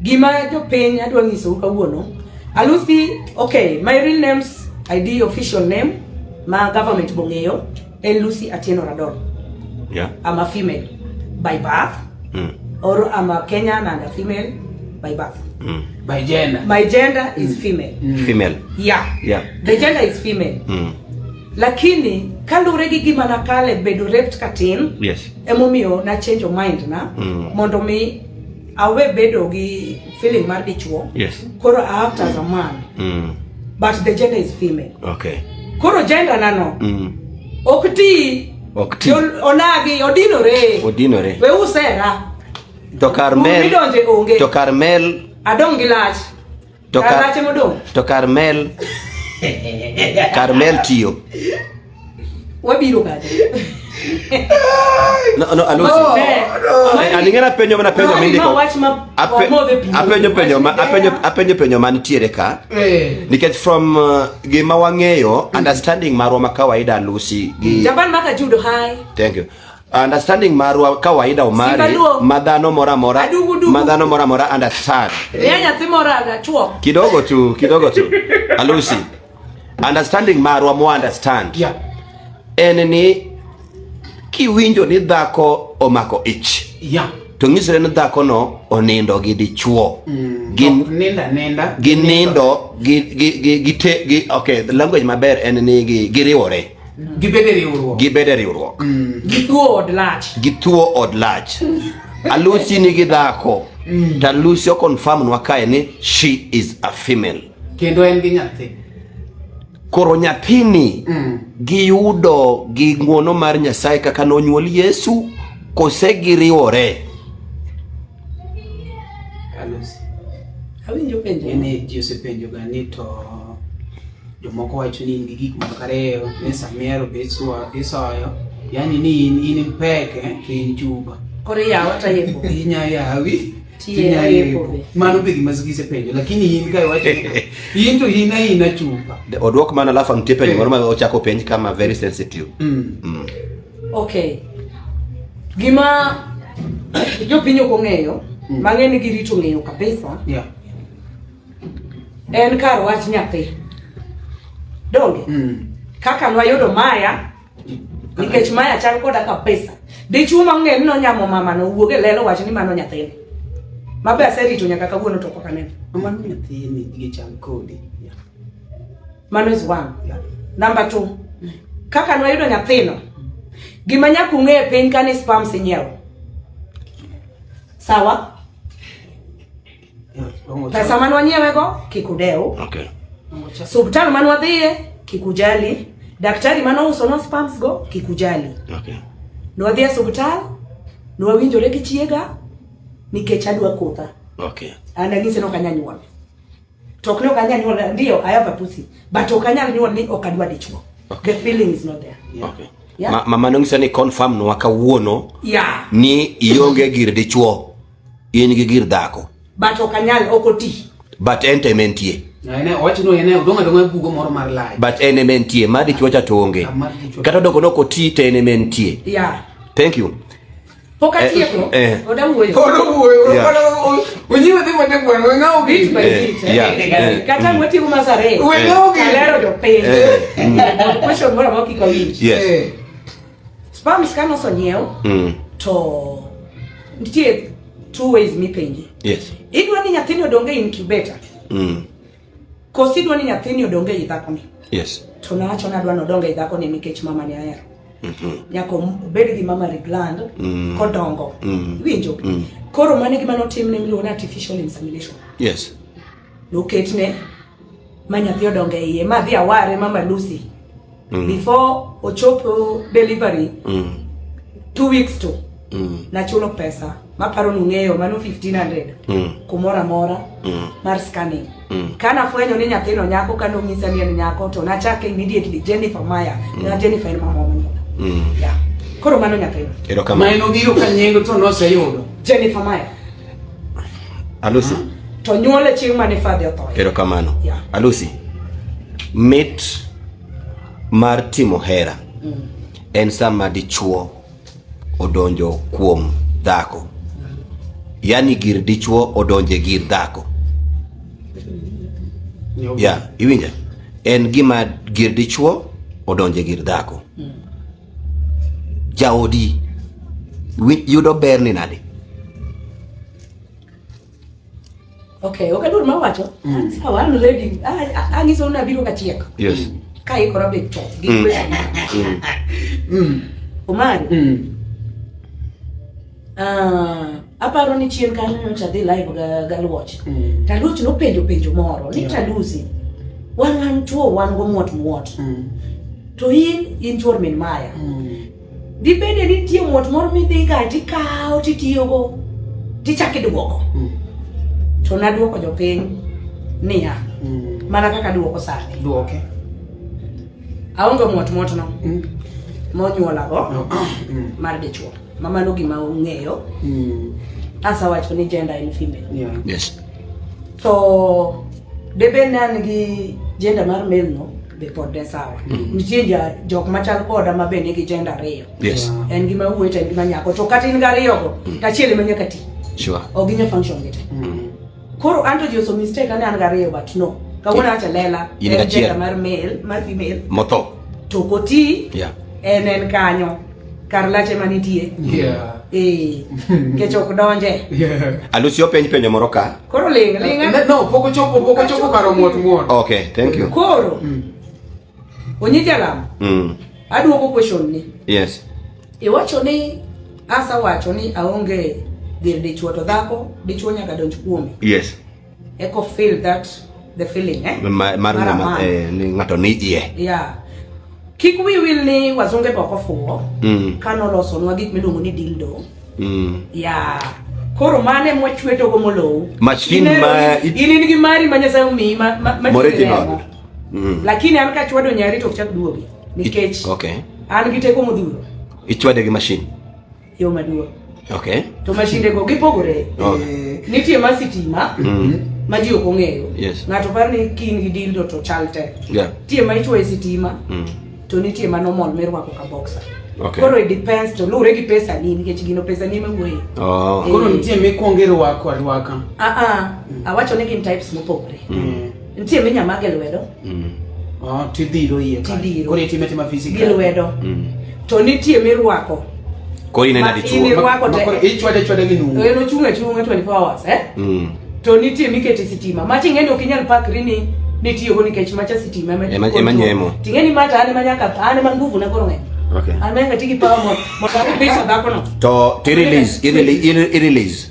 Speaker 1: Gima jopiny adwa nyisou kawuono. Alusi, okay, my real name's ID official name ma government bong'eyo en Lucy Atieno Radon.
Speaker 3: Yeah.
Speaker 1: I'm a female by birth. Or I'm a Kenyan and a female by birth.
Speaker 2: By gender.
Speaker 1: My gender is female.
Speaker 3: Female.
Speaker 1: Yeah.
Speaker 3: Yeah.
Speaker 1: The gender is female. Lakini kaluwore gi gima nakale bedo raped katin
Speaker 3: Yes.
Speaker 1: emomiyo na change of mind na mondo mi awe bedo gi feeling mar dichuo.
Speaker 3: Yes.
Speaker 1: Koro I act as a man. But the gender is female.
Speaker 3: Okay.
Speaker 1: Koro gender na no. Ok ti.
Speaker 3: Ok ti.
Speaker 1: Onagi odinore.
Speaker 3: Odinore.
Speaker 1: We usera.
Speaker 3: To kar mel.
Speaker 1: Midonje onge.
Speaker 3: To kar mel.
Speaker 1: Adong' gi lach.
Speaker 3: To
Speaker 1: Kar
Speaker 3: kar
Speaker 1: lach emodong'.
Speaker 3: To kar mel. Kar mel tiyo.
Speaker 1: Wabiro kacha.
Speaker 3: No, no, Alusi.
Speaker 1: Ne.
Speaker 3: Aning'e napenjo mana penjo
Speaker 1: Ma-
Speaker 3: mindiko.
Speaker 1: ma wach ma wamodhe pi.
Speaker 3: Apenjo penjo ma
Speaker 1: Wach
Speaker 3: apenjo
Speaker 1: ni
Speaker 3: apenjo penjo mantiere ka. Nikech from gima wang'eyo understanding marwa ma kawaida Lucy gi
Speaker 1: Japan maka judo hi.
Speaker 3: Thank you. Understanding marwa kawaida Omari
Speaker 1: Simba Luo.
Speaker 3: ma dhano moro amora
Speaker 1: Adugu dugu.
Speaker 3: ma dhano moro amora understand.
Speaker 1: Ya nyathi moro agachuok.
Speaker 3: Kidogo tu, kidogo tu. Alusi. Understanding marwa mo understand.
Speaker 2: Yeah.
Speaker 3: En ni kiwinjo ni dhako omako ich
Speaker 2: Yeah.
Speaker 3: to nyisore ni dhako no onindo gi dichuo. Gin
Speaker 2: Ok ninda ninda.
Speaker 3: ginindo gi gi gi gi, te, gi okay, the language maber en ni gi giriwore.
Speaker 2: Gibedo e riwruok.
Speaker 3: Gibedo e riwruok.
Speaker 1: Githuo od lach.
Speaker 3: Githuo od lach. Alusi nigi dhako. To Alusi o confirm nwa kae ni she is a female.
Speaker 2: Kendo en gi nyathi.
Speaker 3: Koro nyathini giyudo gi ng'wono mar Nyasaye kaka nonyuol Yesu kose giriwore.
Speaker 2: Alusi.
Speaker 1: Awinjo penjo.
Speaker 2: Ni ji osepenjo ga ni to jomoko wacho ni in gi gik moko ariyo ni samiero be isoyo yani ni in pek to in juba.
Speaker 1: Koro iyawa to ayepo.
Speaker 2: Inya yawi.
Speaker 1: Tie
Speaker 2: Inya
Speaker 1: ayepo
Speaker 2: yepo.
Speaker 1: be.
Speaker 2: Mano be gima gisepenjo lakini in ka iwacho ni in to in aina chupa.
Speaker 3: Odwok mana alafu nitie penjo moro ma ochako penj kama very sensitive.
Speaker 1: Okay. Gima jopiny ok ong'eyo, mang'e ni girito ng'eyo kabisa,
Speaker 2: Yeah.
Speaker 1: en kar wach nyathi. Donge? Kaka nwayudo Maya, nikech Maya chal koda kabisa. Dichuo ma ong'e ni nonyamo mama no owuog e lela owach ni mano nyathine. Mabe aserito nyaka kawuono to pok aneno.
Speaker 2: Mano nyathini gichal kodi. Yeah.
Speaker 1: Mano is one.
Speaker 2: Yeah.
Speaker 1: Number two, kaka nwayudo nyathino, gima nyaka ung'e e piny ka ni sperms inyiewo. Sawa?
Speaker 2: Yeah.
Speaker 1: Pesa mane wanyiewego kik udew.
Speaker 3: Okay.
Speaker 1: Subtal mane wadhiye kik ujali. Daktari mane ousonwa sperms go kik ujali.
Speaker 3: Okay.
Speaker 1: Nwadhi e subtal, nwawinjore gi chiega nikech adwa kotha.
Speaker 3: Okay.
Speaker 1: An anyise ni ok anyal nyuol. To ok ni ok anyal nyuol, ndiyo I have a pussy, but ok anyal nyuol ni ok adwa dichuo. The feeling is not there.
Speaker 3: Okay.
Speaker 1: Yeah.
Speaker 3: Mama nong'isa ni confirm nwa kawuono
Speaker 1: Yeah.
Speaker 3: ni ionge gir dichuo, in gi gir dhako.
Speaker 1: But ok anyal, ok oti.
Speaker 3: But en to ema entie.
Speaker 2: Ene owacho ni ene odong' adong'a e bugo moro mar lach.
Speaker 3: But en ema entie, mar dichuo cha to onge.
Speaker 2: Ah, mar dichuo.
Speaker 3: Kata odoko ni ok oti to en ema entie.
Speaker 1: Yeah.
Speaker 3: Thank you.
Speaker 1: Pok atieko. Oda wuoyo.
Speaker 2: Pod owuoyo.
Speaker 3: Yeah.
Speaker 2: Onyiwe dhi matek bwana, we ng'awo
Speaker 1: Bit
Speaker 2: gini.
Speaker 1: by bit.
Speaker 3: Yeah.
Speaker 1: Kata watieko masare.
Speaker 2: We ng'awo gini.
Speaker 1: Alero jopiny. Mondo question moro amora kik wawinj.
Speaker 3: Yes.
Speaker 1: Sperms ka nosonyiew to nitie two ways mipenje.
Speaker 3: Yes.
Speaker 1: Idwa ni nyathini odong e incubator. Koso idwa ni nyathini odong e dhakoni.
Speaker 3: Yes.
Speaker 1: To nawacho ni adwa ni odong e dhakoni nikech mama ni ahero. Nyaka obed gi mammary gland kodongo. Iwinjo? Koro mano e gima notimne miluongo ni artificial insemination.
Speaker 3: Yes.
Speaker 1: Noketne ma nyathi odongo e iye ma dhi aware mama Lucy. Before ochopo delivery 2 weeks to nachulo pesa maparo ni ung'eyo mano 1500 kumoro amora mar scanning. Kanafwenyo ni nyathino nyako kanong'isa ni en nyako to nachake immediately Jennifer Maya. Na Jennifer en mama monyuola. Yeah. Koro mano nyathino.
Speaker 3: Erokamano.
Speaker 2: Ma en obiro ka nying to noseyudo.
Speaker 1: Jennifer Maya.
Speaker 3: Alusi.
Speaker 1: To nyuole chieng' mane fadhe othoe.
Speaker 3: Erokamano.
Speaker 1: Yeah.
Speaker 3: Alusi. Mit mar timo hera en sama dichuo odonjo kuom dhako. Yani gir dichuo odonje gir dhako. Yeah, iwinja? En gima gir dichuo odonje gir dhako. Jaodi yudo ber ni nade?
Speaker 1: Okay, ok aduor mawacho. An sawa, an ready. Anyiso ni abiro kachiek.
Speaker 3: Yes.
Speaker 1: Ka ikora be to gi question. Omari. Ah, aparo ni chien kanyo nyocha adhi live ga, ga Luoch. Taluoch nopenjo penjo moro ni Talusi, wan wan chuo wan go muot muot. To in chuor min Maya. Dibede ni nitie muot moro midhi ga tikawo titiyogo tichako iduoko. To naduoko jopiny niya, mana kaka aduoko sani.
Speaker 2: Duoke.
Speaker 1: Aonge muot muotno monyuolago mar dichuo. Ma mano gima ung'eyo. Asawacho ni gender en female.
Speaker 2: Yeah.
Speaker 3: Yes.
Speaker 1: To debed ni an gi gender mar male no be pod ne sawa. Nitie jok machal koda ma be nigi gender ariyo.
Speaker 3: Yes.
Speaker 1: En gi ma wuoyi to en gi ma nyako. To kata in gi ariyogo, to achiel ema nyaka ti.
Speaker 3: Sure.
Speaker 1: Ok ginyal function gi te. Koro an to ji oso mistake ane an gi ariyo but no. Kawuono awacho lela.
Speaker 3: In gi
Speaker 1: En
Speaker 3: achiel.
Speaker 1: gender mar male, mar female.
Speaker 3: Motho.
Speaker 1: To ok oti,
Speaker 3: Yeah.
Speaker 1: en kanyo. Kar lache manitie.
Speaker 2: Yeah.
Speaker 1: Nikech ok donje.
Speaker 2: Yeah.
Speaker 3: Alusi openj penjo moro ka.
Speaker 1: Koro ling, ling.
Speaker 2: No, pok ochopo kar omuot muot.
Speaker 3: Okay, thank you.
Speaker 1: Koro, Onyi Jalamo, aduoko question ni.
Speaker 3: Yes.
Speaker 1: Iwacho ni, asawacho ni aonge gir dichuo to dhako, dichuo nyaka donj kuome.
Speaker 3: Yes.
Speaker 1: Eko feel that the feeling, eh?
Speaker 3: Mar
Speaker 1: Mar
Speaker 3: ng'ama,
Speaker 1: amana.
Speaker 3: ni ng'ato ni iye.
Speaker 1: Yeah. Kik wi wil ni wazunge be ok ofuwo. Kanolosonwa gik miluongo ni dildo. Yeah. Koro mane mwachwetogo molowu.
Speaker 3: Machine
Speaker 1: Ineno
Speaker 3: ma
Speaker 1: in gi mari ma Nyasaye omiyi ma
Speaker 3: Original.
Speaker 1: remo. Lakini an kachwado nyari to ok chak duogi. Nikech
Speaker 3: Okay.
Speaker 1: an gi teko modhuro.
Speaker 3: Ichwade gi machine.
Speaker 1: Yo maduong'.
Speaker 3: Okay.
Speaker 1: To mashinde go gipogore.
Speaker 3: Okay.
Speaker 1: Nitie ma sitima ma ji ok ong'eyo.
Speaker 3: Yes.
Speaker 1: Ng'ato paro ni kin gi dildo to chal te.
Speaker 3: Yeah.
Speaker 1: Nitie ma ichwoyo e sitima to nitie ma normal mirwako ka boxer.
Speaker 3: Okay.
Speaker 1: Koro it depends to luwre gi pesa ni nikech gino pesa ni ema wuoye.
Speaker 3: Oh.
Speaker 2: Koro nitie mikwongo irwako arwaka.
Speaker 1: Ah ah, awacho ni gin types mopogore. Nitie minyamage lwedo
Speaker 2: Oh, tidhiro iye kanyo.
Speaker 1: Tidhiro.
Speaker 2: Koro itime atima
Speaker 1: gi
Speaker 2: physical.
Speaker 1: lwedo. To nitie mirwako.
Speaker 3: Koro ineno
Speaker 1: Ma
Speaker 3: dichuo.
Speaker 1: in irwako
Speaker 2: Ma
Speaker 1: te.
Speaker 2: koro ichwade achwada gi nungo.
Speaker 1: En ochung' achung'a 24 hours, eh? To nitie mikete sitima. Macha ing'e ni ok inyal pakri ni nitiyogo nikech macha sitima ema
Speaker 3: Ema nyemo.
Speaker 1: Ting'e ni macha an ema nyaka an ema nguvu na koro ng'eny.
Speaker 3: Okay.
Speaker 1: An ema nyaka ti gi power mondo apiso dhakono.
Speaker 3: To ti release, i release, i release.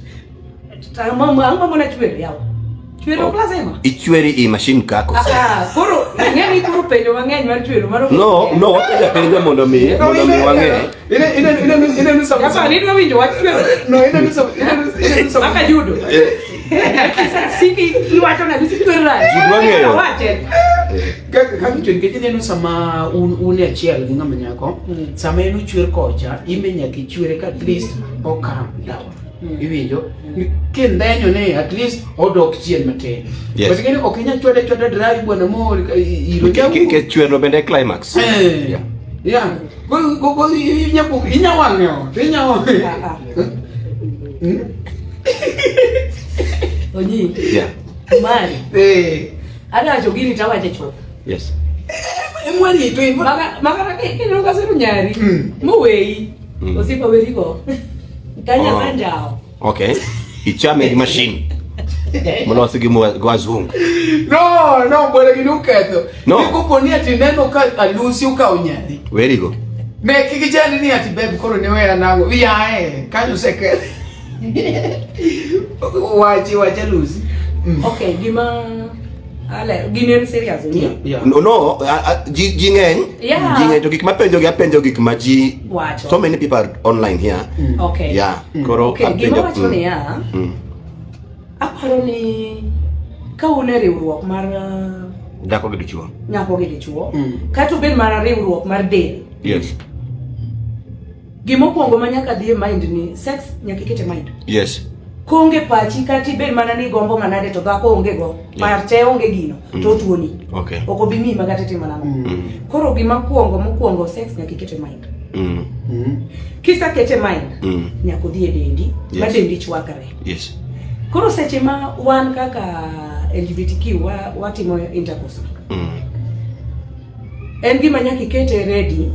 Speaker 1: Ang'o ma mona chwero yawa? Chwero ok lazima.
Speaker 3: Ichweri i machine kako.
Speaker 1: Ah, koro ing'e ni koro penjo mang'eny mar chwero mano.
Speaker 3: No, no, wapenjo apenja mondo mi wang'e.
Speaker 2: Ine nusa.
Speaker 1: Sasa nidwa winjo wach chwero.
Speaker 2: No, ine nusa, ine nusa.
Speaker 1: Maka judo. Siki iwacho na siki chwero nade?
Speaker 3: Ji dwa ng'eyo.
Speaker 1: Wache.
Speaker 2: Kaka ichwer nikech ineno sama un e achiel gi ng'ama nyako, sama en ochwer kocha, in be nyaka ichwere ka at least o calm down. Iwinjo? Kindhenyo ni at least odok chien matin.
Speaker 3: Yes.
Speaker 2: But ing'eni ok inyal chwade achwada drive bwana mor iro jawu.
Speaker 3: Nikech chwerno bende e climax.
Speaker 2: Eh. Yeah. Go inya wang'e ot, inya wang'e.
Speaker 1: Ah, ah. Onyi.
Speaker 3: Yeah.
Speaker 1: Mari.
Speaker 2: Eh.
Speaker 1: Adawacho gini tawache chuth.
Speaker 3: Yes.
Speaker 2: Emwarito in.
Speaker 1: Makata kineno kasero nyari moweyi osiepa werigo. Kanya
Speaker 3: Oh.
Speaker 1: sanjao.
Speaker 3: Okay. Ichame gi machine. Molosi gi wazungu.
Speaker 2: No, no, bwana gini uketho.
Speaker 3: No.
Speaker 2: Ni kopo ni ati neno ka Alusi okawo nyari.
Speaker 3: Werigo.
Speaker 2: Ne kik ichandi ni ati babe koro ne weya nang'o. Yae, kanyo oseketh. Wachi, wachi Alusi.
Speaker 1: Okay, gima ale gini en serious ni.
Speaker 2: Yeah.
Speaker 3: No, no, ji ng'eny.
Speaker 1: Yeah.
Speaker 3: Ji ng'eny to gik mapenjo gi apenjo gik ma ji
Speaker 1: Wacho.
Speaker 3: So many people are online here.
Speaker 1: Okay.
Speaker 3: Yeah. Koro
Speaker 1: Okay, gima
Speaker 3: apenjo.
Speaker 1: wacho niya, aparo ni ka un e riwruok mar
Speaker 3: Dhako gi dichuo.
Speaker 1: nyako gi dichuo, kata obed mana riwruok mar del,
Speaker 3: Yes.
Speaker 1: gimokwongo ma nyaka dhi e mind ni sex nyaka iket e mind.
Speaker 3: Yes.
Speaker 1: Konge pachi kata ibed mana ni gombo manade to dhako onge go, par te onge gino, to otuoni.
Speaker 3: Okay.
Speaker 1: Ok obi miyi makata itimo nang'o. Koro gima kwongo mokwongo sex nyaka iket e mind. Kisekete e mind, nyaka odhi e dendi, ma
Speaker 3: Yes.
Speaker 1: dendi chwakre.
Speaker 3: Yes.
Speaker 1: Koro seche ma wan kaka LGBTQ watimo intercourse, en gima nyaka ikete ready.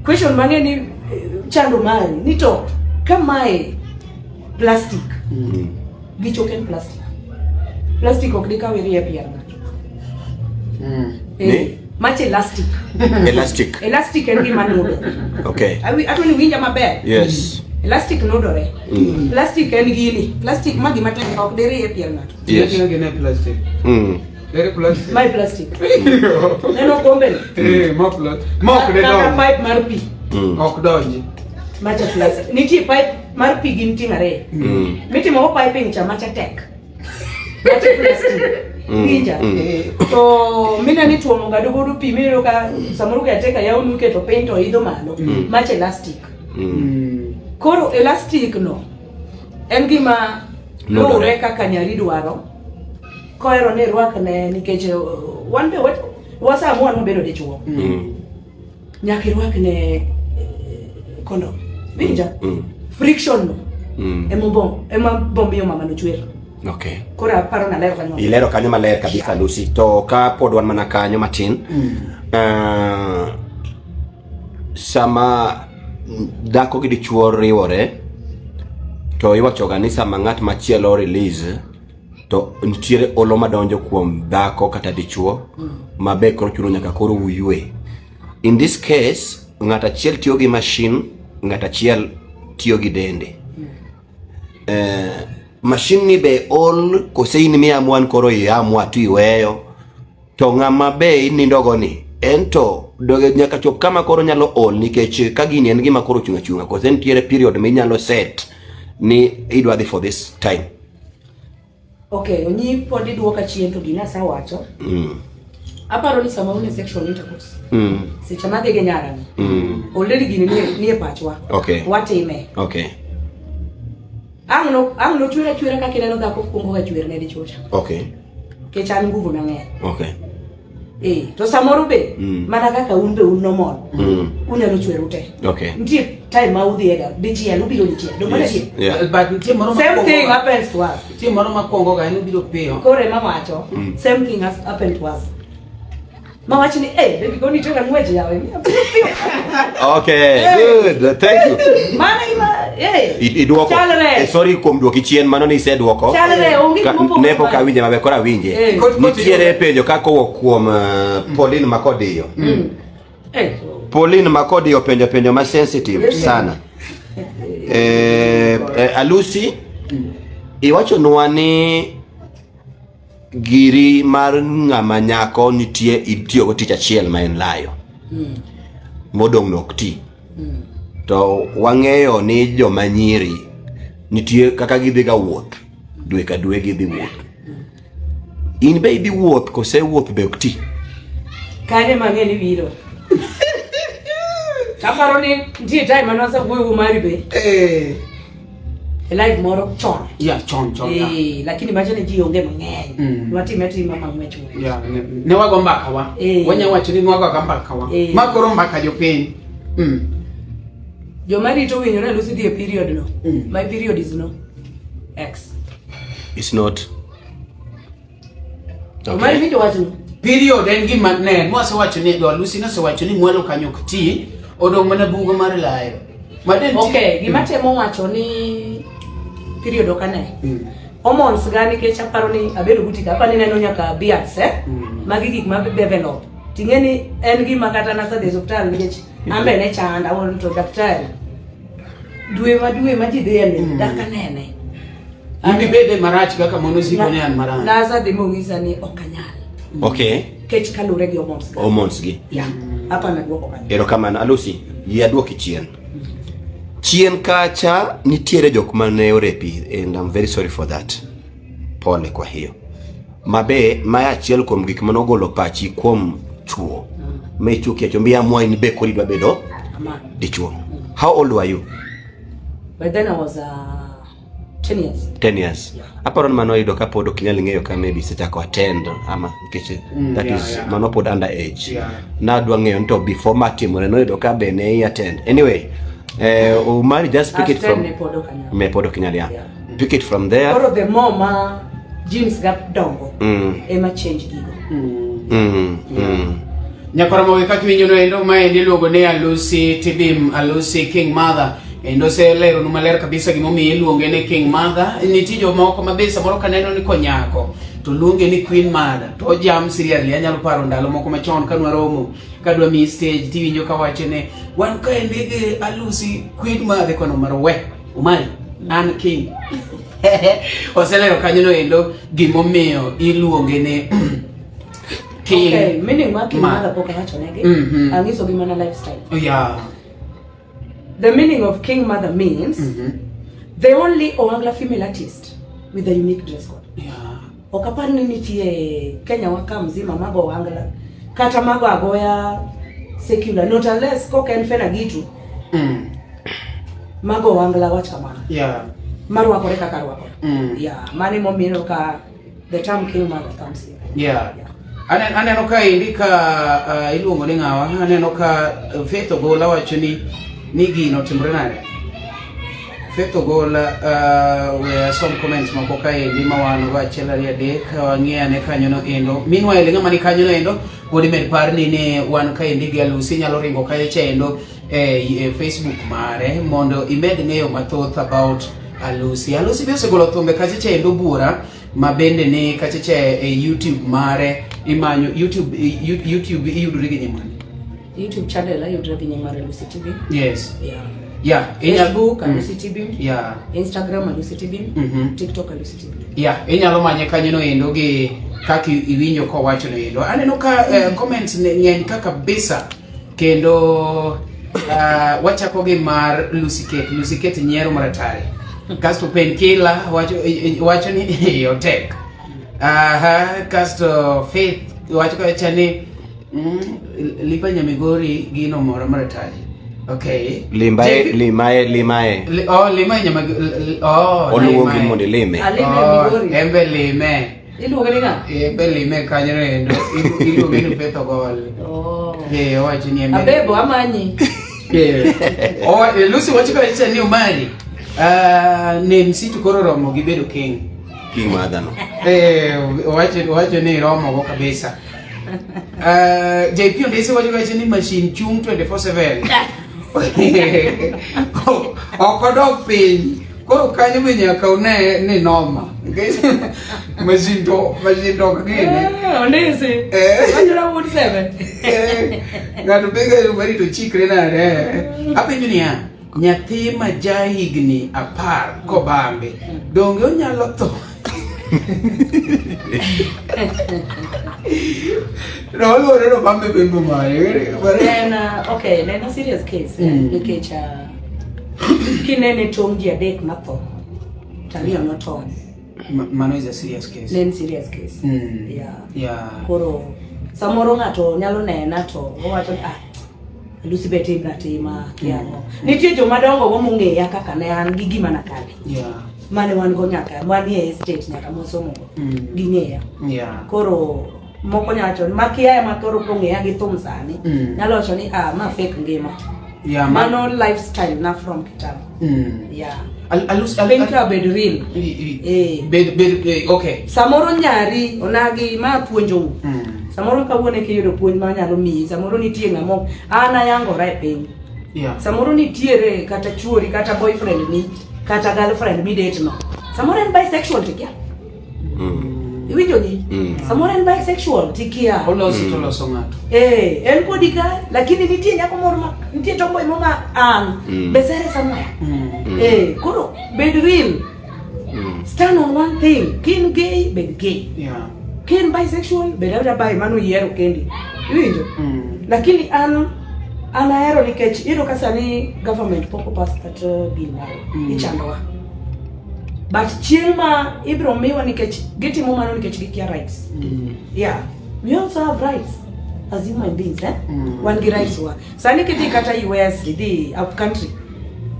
Speaker 1: Question mang'e ni chando mari ni to ka mae plastic Gichok en plastic. Plastic ok dikaw irie pier ng'ato.
Speaker 3: Ni?
Speaker 1: Eh, macha elastic.
Speaker 3: Elastic.
Speaker 1: Elastic en gima nudo.
Speaker 3: Okay.
Speaker 1: Atwa ni winja maber.
Speaker 3: Yes.
Speaker 1: Elastic nudore. Plastic en gini. Plastic ma gima tek ok dirie pier ng'ato.
Speaker 3: Yes.
Speaker 2: Gine gine plastic. Very plastic.
Speaker 1: Mae plastic. Neno kombe ni.
Speaker 2: Eh, ma plastic. Ma ok de
Speaker 1: Kata
Speaker 2: donji.
Speaker 1: pipe mar pi.
Speaker 2: Ok donji.
Speaker 1: Macha plastic. Nitie pipe mar pi gin ting' ariyo. Mitimo go piping cha macha tek. Macha plastic. Winja. To mine ni tuomo gado godo pi miyudo ka samoro ka yaw nuketo piny to idho malo. Macha elastic. Koro elastic no en gima
Speaker 3: Nudore.
Speaker 1: luwre kaka nyari dwaro. Kohero ni irwakne nikech wan be wasamua ni wabedo dichuo. Nyaka irwakne kondom. Winja? Friction no. Ema bomiyo mama no chwer.
Speaker 3: Okay.
Speaker 1: Koro aparo nalero kanyo.
Speaker 3: Ilero kanyo maler kabisa Lucy. To ka pod wan mana kanyo matin. Sama dhako gi dichuo riwore to iwachoga ni sama ng'at machielo release to nitiere olo madonjo kuom dhako kata dichuo ma be koro chuno nyaka koro uywe. In this case, ng'at achiel tiyo gi machine, ng'at achiel tiyo gi dende. Machine ni be ol kose in miamua ni koro iamua to iweyo to ng'ama be inindogo ni en to doge nyaka chop kama koro nyalo ol nikech ka gini en gima koro ochung' achung'a kose nitiere period minyalo set ni idwa dhi for this time.
Speaker 1: Okay, onyi pod iduoka chien to gina asewacho. Aparo ni sama un e sexual intercourse. Seche madhi gi nyara ni. Already gini nie pachwa.
Speaker 3: Okay.
Speaker 1: Watime.
Speaker 3: Okay.
Speaker 1: Ang' no chwer achwera kaka ineno dhako kuongo ga chwer ne dichuo cha.
Speaker 3: Okay.
Speaker 1: Nikech an nguvu na ng'eny.
Speaker 3: Okay.
Speaker 1: To samoro be mana kaka un be un normal. Unyalo chweru te.
Speaker 3: Okay.
Speaker 1: Nitie time ma udhi ga dichiel ubiro dichiel. Donge
Speaker 3: Yes.
Speaker 1: adier?
Speaker 3: Yeah.
Speaker 2: But nitie moro
Speaker 1: Same
Speaker 2: makwongo
Speaker 1: thing
Speaker 2: ga.
Speaker 1: happens to us.
Speaker 2: Nitie moro makwongo ga en obiro piyo.
Speaker 1: Koro ema wacho, same thing has happened to us. Mawach ni, eh, baby, go nitera ng'wech yawe. Miya piyo piyo.
Speaker 3: Okay, good. Thank you.
Speaker 1: Mano ema, eh.
Speaker 3: Iduoko.
Speaker 1: Chalre.
Speaker 3: Sorry kuom duoki chien, mano ni iseduoko.
Speaker 1: Chalre, onge gima opogore
Speaker 3: Ne pok
Speaker 1: mano.
Speaker 3: awinje maber, koro awinje. Nitiere penjo ka kowuok kuom Pauline Makodiyo. Pauline Makodiyo penjo penjo ma sensitive sana. Alusi, iwachonwa ni giri mar ng'ama nyako nitie itiyogo tich achiel ma en layo. Modong' no ok ti. To wang'eyo ni joma nyiri nitie kaka gidhi ga wuoth. Dwe ka dwe gidhi wuoth. In be idhi wuoth kose wuoth be ok ti?
Speaker 1: Kanye mang'e ni biro. Aparo ni nitie time mane wasewuoyo mari be. E live moro chon.
Speaker 2: Yeah, chon chon. Yeah.
Speaker 1: Lakini macho ni ji onge mang'eny. Watime atima mang'wech ng'wech.
Speaker 2: Yeah, ne wago mbaka wa. Wanya wacho ni wago ga mbaka wa. Ma koro mbaka jopiny.
Speaker 1: Joma rito winjo ni Lucy dhi e period no. My period is no. X.
Speaker 3: It's not.
Speaker 1: Okay. Mari winjo wachno.
Speaker 2: Period en gima ne mwasewacho ni do Lucy nosewacho ni mwalo kanyo ok ti odong' mana bugo mar layo. Maden
Speaker 1: Okay, gima temo wacho ni period ok ane. Hormones ga nikech aparo ni abedo buti ka aparo ni neno nyaka beards eh. Magi gik ma develop. Ting'e ni en gima kata nasedhi e osiptal nikech an be ne chanda awuon to daktari. Dwe ma dwe ma ji dhiye ni dak anene.
Speaker 2: In ibede marach kaka mono siko ni an marach.
Speaker 1: Nasedhi mong'isa ni ok anyal.
Speaker 3: Okay.
Speaker 1: Kech kaluwore gi hormones ga.
Speaker 3: Hormones gi.
Speaker 1: Yeah. Hapa naduoko kanyo.
Speaker 3: Erokamano Alusi, yie aduoki chien. Chien kacha nitiere jok mane orepi and I'm very sorry for that. Pole kwa hiyo. Mabe maya achiel kuom gik mane ogolo pachi kuom chuo. Ma ichuki acho mbi amua in be koro idwa bedo dichuo. How old were you?
Speaker 1: By then I was 10 years.
Speaker 3: 10 years.
Speaker 1: Yeah.
Speaker 3: Aparo ni mano oyudo ka pod ok inyal ng'eyo ka maybe isechako attend ama nikech that is mano pod under age. Nadwa ng'eyo ni to before matimore noyudo ka be ne i attend. Anyway, Umari just pick it
Speaker 1: At 10
Speaker 3: from
Speaker 1: ne pod ok anyal.
Speaker 3: Me pod ok inyal, yeah.
Speaker 1: Yeah.
Speaker 3: Pick it from there.
Speaker 1: Koro the more ma jeans ga dongo ema change gigo.
Speaker 2: Nyakora mowe kaka iwinjo no endo ma en iluongo ni Alusi Tibim, Alusi King Mother. Kendo oseleronu maler kabisa gimomiyo iluonge ni King Mother. Nitie jomoko ma be samoro kaneno ni konyako to luonge ni Queen Mother to ojam seriously. Anyalo paro ndalo moko machon ka nwaromo kadwa miyi stage tiwinjo kawacho ni wan kaendi gi Alusi Queen Mother kono mar we Umari an King. Oselero kanyo endo gimomiyo iluonge ni King.
Speaker 1: Okay, meaning mar King
Speaker 2: Ma-
Speaker 1: Mother pok awachonegi.
Speaker 2: Mhm.
Speaker 1: Anyisogi mana lifestyle.
Speaker 2: Yeah.
Speaker 1: The meaning of King Mother means the only Oangla female artist with a unique dress code.
Speaker 2: Yeah.
Speaker 1: Ok apar ni nitie Kenya wa ka mzima mago Oangla kata mago agoya secular not unless kok en Fena Gitu mago Oangla wach kamano
Speaker 2: Yeah.
Speaker 1: marwakore kaka rwakore. Yeah, mano emomiyo ka the term King Mother comes in.
Speaker 2: Yeah.
Speaker 1: Yeah.
Speaker 2: Aneno ka endi ka iluongo ni ng'awa aneno ka Faith Ogola wacho ni gino otimore nade Faith Ogola we asom comments moko ka endi ma wan go achiel ariyo adek wang'i ane kanyo no endo meanwhile ng'ama ni kanyo no endo pod imed parni ni wan ka endi gi Alusi nyalo ringo kayo cha endo e Facebook mare mondo imed ng'eyo mathoth about Alusi. Alusi be osegolo thumbe kacha cha endo buora ma bende ni kacha cha e YouTube mare imanyo YouTube YouTube iyudori gi nying mane?
Speaker 1: YouTube channel ayudre gi nying mar Alusi TV.
Speaker 2: Yes.
Speaker 1: Yeah.
Speaker 2: Yeah.
Speaker 1: Facebook Alusi TV.
Speaker 2: Yeah.
Speaker 1: Instagram Alusi TV. TikTok Alusi TV.
Speaker 2: Yeah, inyalo manye kanyo no endo gi kaka iwinjo kowacho no endo. Aneno ka comments ne ng'eny ka kabisa kendo wachako gi mar Lucy Kate. Lucy Kate nyiero maratari. Kasto Painkiller wacho ni otek. Aha, kasto Faith wacho kacha ni Lipa Nyamigori gino moro maratari. Okay.
Speaker 3: Limbae, limae, limae.
Speaker 2: Oh, limae Nyamigori. Oh,
Speaker 3: Oluongi mondo ilime.
Speaker 1: Alime
Speaker 2: Oh,
Speaker 1: Migori.
Speaker 2: embe lime.
Speaker 1: Iluonge ni ng'a?
Speaker 2: Embe lime kanyo endo. Iluonge ni Faith Ogol.
Speaker 1: Oh.
Speaker 2: Eh, owacho ni embe.
Speaker 1: Abebo amanyi.
Speaker 2: Eh. Oh, Lucy wacho kacha ni Omari. Ne msitu koro romo gi bedo king.
Speaker 3: King Mother no.
Speaker 2: Eh, owacho ni romo go kabisa. JP Ondisi wacho kacha ni machine chung 24/7. Ok odok piny. Koro kanyo be nyaka une ni noma. Nikech machine to ok gini.
Speaker 1: Ondisi. Wacho na wuod seven.
Speaker 2: Ng'ato penjo ni to chikre nade. Apenjo niya, nyathi ma ja higni 10 kobambe, donge onyalo tho? No, oluore no bambe bembo mare.
Speaker 1: En, okay, ne en a serious case nikech kinene tong' ji adek matho to ariyo notony.
Speaker 2: Mano is a serious case.
Speaker 1: Ne en serious case. Yeah.
Speaker 2: Yeah.
Speaker 1: Koro samoro ng'ato nyalo nena to owacho ni ah Lucy be timna tima kia ang'o. Nitie joma dongo go mong'eya kaka ne an gi gima nakale.
Speaker 2: Yeah.
Speaker 1: Mane wan go nyaka wan e estate nyaka mosomo go. Ging'eya.
Speaker 2: Yeah.
Speaker 1: Koro moko nyalo wacho ni makia ema koro kong'eya gi thum sani. Nyalo wacho ni ah ma fake ngima.
Speaker 2: Yeah,
Speaker 1: Mano lifestyle na from kitambo. Yeah.
Speaker 2: Alus
Speaker 1: Piny ka bed real.
Speaker 2: Bed okay.
Speaker 1: Samoro nyari onagi ma puonjou. Samoro kawuono kiyudo puonj ma nyalo miyi, samoro nitie ng'ama an ayangora e piny.
Speaker 2: Yeah.
Speaker 1: Samoro nitiere kata chuori kata boyfriend ni kata girlfriend midate no. Samoro en bisexual tikia. Iwinjo gi? Samoro en bisexual tikia.
Speaker 2: Oloso to loso ng'ato.
Speaker 1: Eh, en kodi ka lakini nitie nyako moro ma nitie tomboy moro ma an besere somewhere. Eh, koro bed real. Stand on one thing. Kin gay, bed gay.
Speaker 2: Yeah.
Speaker 1: Kin bisexual, bed abeda bi mano yiero kendi. Iwinjo? Lakini an ahero nikech iyudo ka sani government pok opas kata bill moro. Ichandowa. But chieng' ma ibiro miwa nikech gitimo mano nikech gikia rights. Yeah. We also have rights as human beings, eh? Wan gi rights wa. Sani kidhi kata US, idhi up country.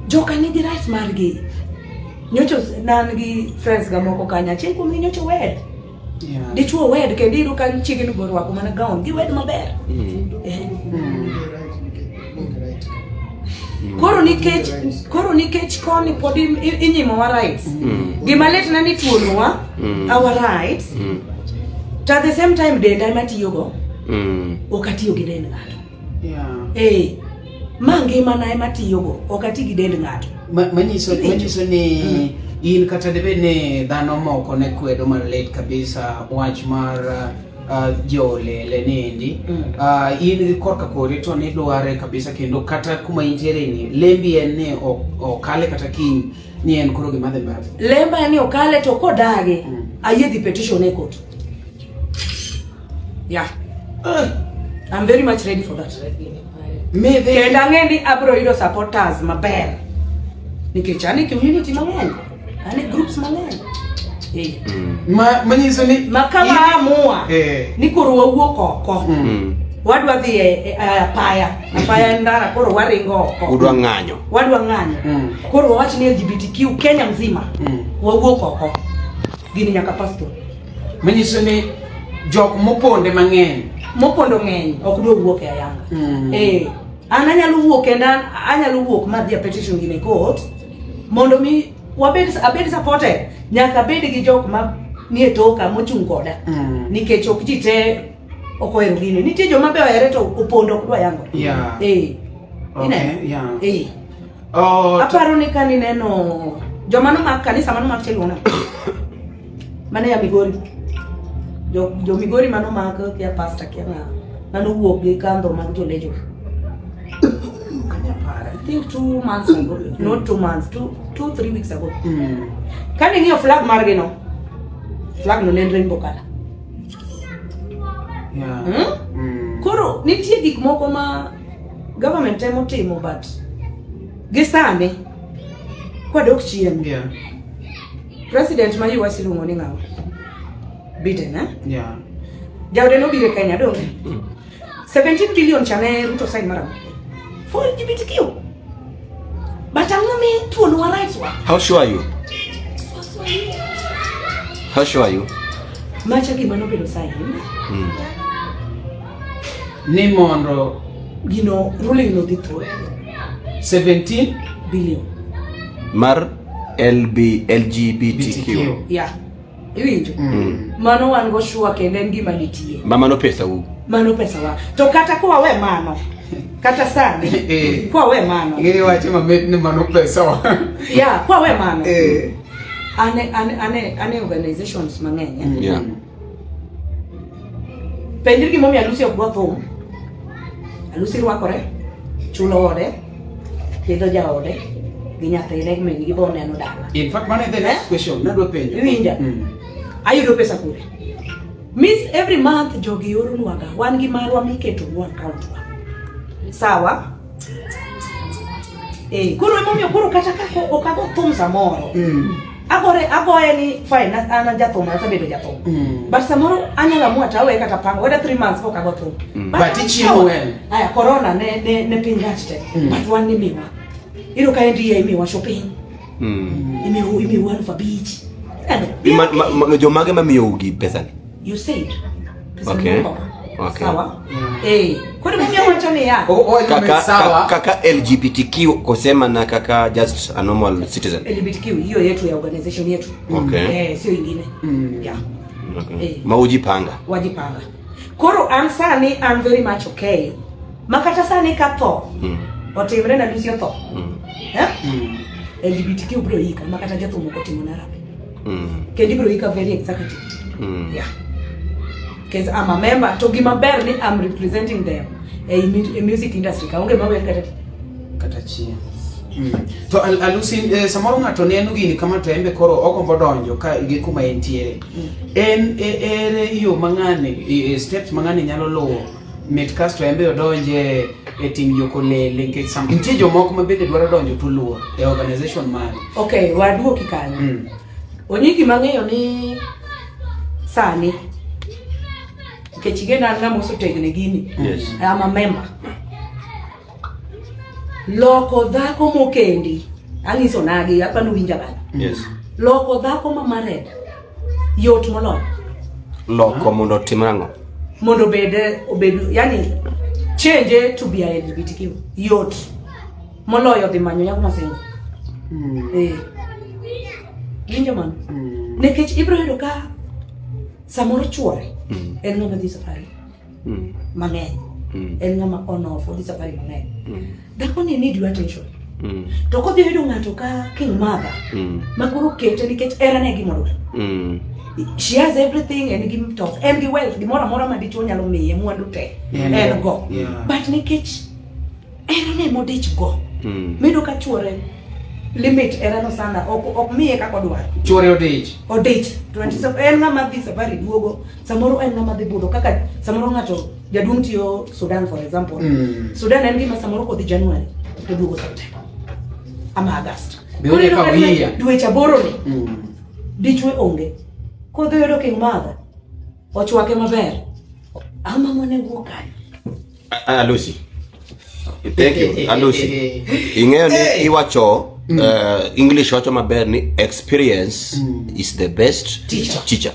Speaker 1: Joka nigi rights margi. Nyocho nan gi friends ga moko kanyo, achiel kuomgi nyocho wed.
Speaker 2: Yeah.
Speaker 1: Dichuo wed kendo iyudo ka chiege no borwako mana gown, giwed maber. Eh. Koro nikech koni pod inyimowa rights. Gima lit na ni tuonowa our rights. To at the same time denda ema tiyogo. Ok atiyo gi dend ng'ato.
Speaker 2: Yeah.
Speaker 1: Eh, ma ngimana ema tiyogo, ok ati gi dend ng'ato.
Speaker 2: Manyiso manyiso ni in kata dibed ni dhano moko ne kwedo malit kabisa wach mar jolele niendi. In gi korka kori to nidware kabisa kendo kata kuma intiere ni lembi en ni okale kata kiny ni en koro gima dhi mbele.
Speaker 1: Lemba en ni okale to kodagi ayie dhi petition e court. Yeah. I'm very much ready for that.
Speaker 2: Midhi
Speaker 1: Kendo ang'e ni abro yudo supporters maber. Nikech an e community mang'eny. An e groups mang'eny. Eh.
Speaker 2: Manyiso ni
Speaker 1: Ma ka waamua ni koro wawuok oko. Wadwa dhi e apaya. Apaya en ndara koro waringo oko.
Speaker 3: Udwa ng'anyo.
Speaker 1: Wadwa ng'anyo. Koro wawach ni LGBTQ Kenya mzima. Wawuok oko. Gini nyaka pass through.
Speaker 2: Manyiso ni jok moponde mang'eny.
Speaker 1: Mopondo ng'eny ok dwa wuok e ayanga. Eh, an anyalo wuok kendo anyalo wuok madhi a petition gini e court mondo mi wabed abed supported nyaka abed gi jok ma nie toka mochung' koda. Nikech ok ji te ok ohero gini. Nitie joma be ohere to opondo ok dwa yango. Eh. Ineno? Eh.
Speaker 2: Oh,
Speaker 1: Aparo ni ka nineno joma nomak kanisa manomak cha iluongo nang'o? Mane ya Migori. Jo Migori manomak kia pastor kia ng'a manowuok gi kandho mag jolejo. I think 2 months ago, not 2 months, 2, 3 weeks ago. Kane ing'iyo flag margi no, flag no ne en rainbow color. Koro nitie gik moko ma government temo timo but gi sani kwadok chien. President ma US iluongo ni ng'awa? Biden, eh?
Speaker 2: Yeah.
Speaker 1: Jaode nobiro e Kenya donge? 17 billion cha ne Ruto sign mar ang'o? For LGBTQ. But ang'o mi tuonowa rights wa?
Speaker 3: How sure are you? How sure are you?
Speaker 1: Macha gima nobedo sign.
Speaker 2: Ni mondo
Speaker 1: Gino ruling no dhi through
Speaker 2: 17
Speaker 1: billion.
Speaker 3: Mar LB LGBTQ.
Speaker 1: Yeah. Iwinjo? Mano wan go sure kendo en gima nitie.
Speaker 3: Ma mano pesa u.
Speaker 1: Mano pesa wa. To kata kwa mano. Kata sani. Kwa mano.
Speaker 2: Ing'eni wacho mamit ni mano pesa wa.
Speaker 1: Yeah, kwa mano. Ane organizations mang'eny. Eh? Penjri gimomiyo Alusi ok dwa thum. Alusi rwakore, chulo ode, pidho jaode, gi nyathine min gi bo neno dala.
Speaker 2: In fact, mano e the next question nadwa penjo.
Speaker 1: Iwinja? Ayudo pesa kure? Means every month jogi oronwaga, wan gi marwa miketonwa account wa. Sawa? Eh, koro emomiyo koro kata ka ok ago thum samoro. Agore agoye ni fine an jathum asebedo jathum. But samoro anyalo amua to aweye kata pango weda 3 months pok ago thum.
Speaker 2: But ichiemo well.
Speaker 1: Aya corona ne piny rach te. But wan ni miwa. Iyudo ka NDA imiwa shopping. Imiwa 5,000. Neno.
Speaker 3: Jomage mamiyo ugi pesa ni?
Speaker 1: You said. Pesa ni moko. Sawa? Eh, koro emomiyo awacho niya.
Speaker 3: Kaka,
Speaker 2: Sawa.
Speaker 3: kaka LGBTQ kusema na kaka just a normal citizen.
Speaker 1: LGBTQ hiyo yetu ya organization yetu. Eh, sio ingine. Yeah. Eh.
Speaker 3: Maujipanga.
Speaker 1: Wajipanga. Koro an sani I'm very much okay. Makata sani katho. Otimre na Lucy otho. Eh? LGBTQ bro ika makata jathum ok otimo na harambee. Kendo ibro ika very executive. Yeah. Because I'm a member. To gima ber ni I'm representing them e music industry. Ka onge mawer kata
Speaker 2: Kata chien. To Alusi, samoro ng'ato neno gini kama to en be koro ogombo donjo ka gi kuma entiere. En ere yo ma ng'ani, steps ma ng'ani nyalo luwo mit kasto en be odonje e tim jokolele nikech nitie jomoko ma bende dwaro donjo to luor e organization mare.
Speaker 1: Okay, waduoki kanyo. Onyigi mang'eyo ni sani nikech ing'e an ng'ama osetegno e gini. I'm a member. Loko dhako mokendi ang'iso nagi apani uwinja bana. Loko dhako ma married yot moloyo.
Speaker 3: Loko mondo otim ang'o?
Speaker 1: Mondo obed yani change to be a LGBTQ yot moloyo dhi manyo nyako ma single. Eh. Winjo mano? Nikech ibiro yudo ka samoro chuore en ng'ama dhi safari mang'eny. En ng'ama on off odhi safari mang'eny. Dhako ni need your attention. To kodhi yudo ng'ato ka king mother ma koro kete nikech hera ne gima odwaro. She has everything, en gi mtoka, en gi wealth, gimoro amora ma dichuo nyalo miye, mwandu te en go. But nikech hera ne modich go, miyudo ka chuore limit herano sana, ok miye kaka odwaro.
Speaker 2: Chuore odich.
Speaker 1: Odich. 27 en ng'ama dhi safari duogo, samoro en ng'ama dhi budho kaka samoro ng'ato jaduong' tiyo Sudan for example. Sudan en gima samoro kodhi January to duogo September ama August.
Speaker 2: Be onge
Speaker 1: Koro
Speaker 2: ka
Speaker 1: iyudo ka
Speaker 2: wiya.
Speaker 1: dweche aboro ni dichwe onge. Kodhi yudo king mother ochwake maber. Ama mane wuok kanyo.
Speaker 3: Alusi. Thank you, Alusi. Ing'eyo ni iwacho English wacho maber ni experience is the best
Speaker 1: Teacher.
Speaker 3: teacher.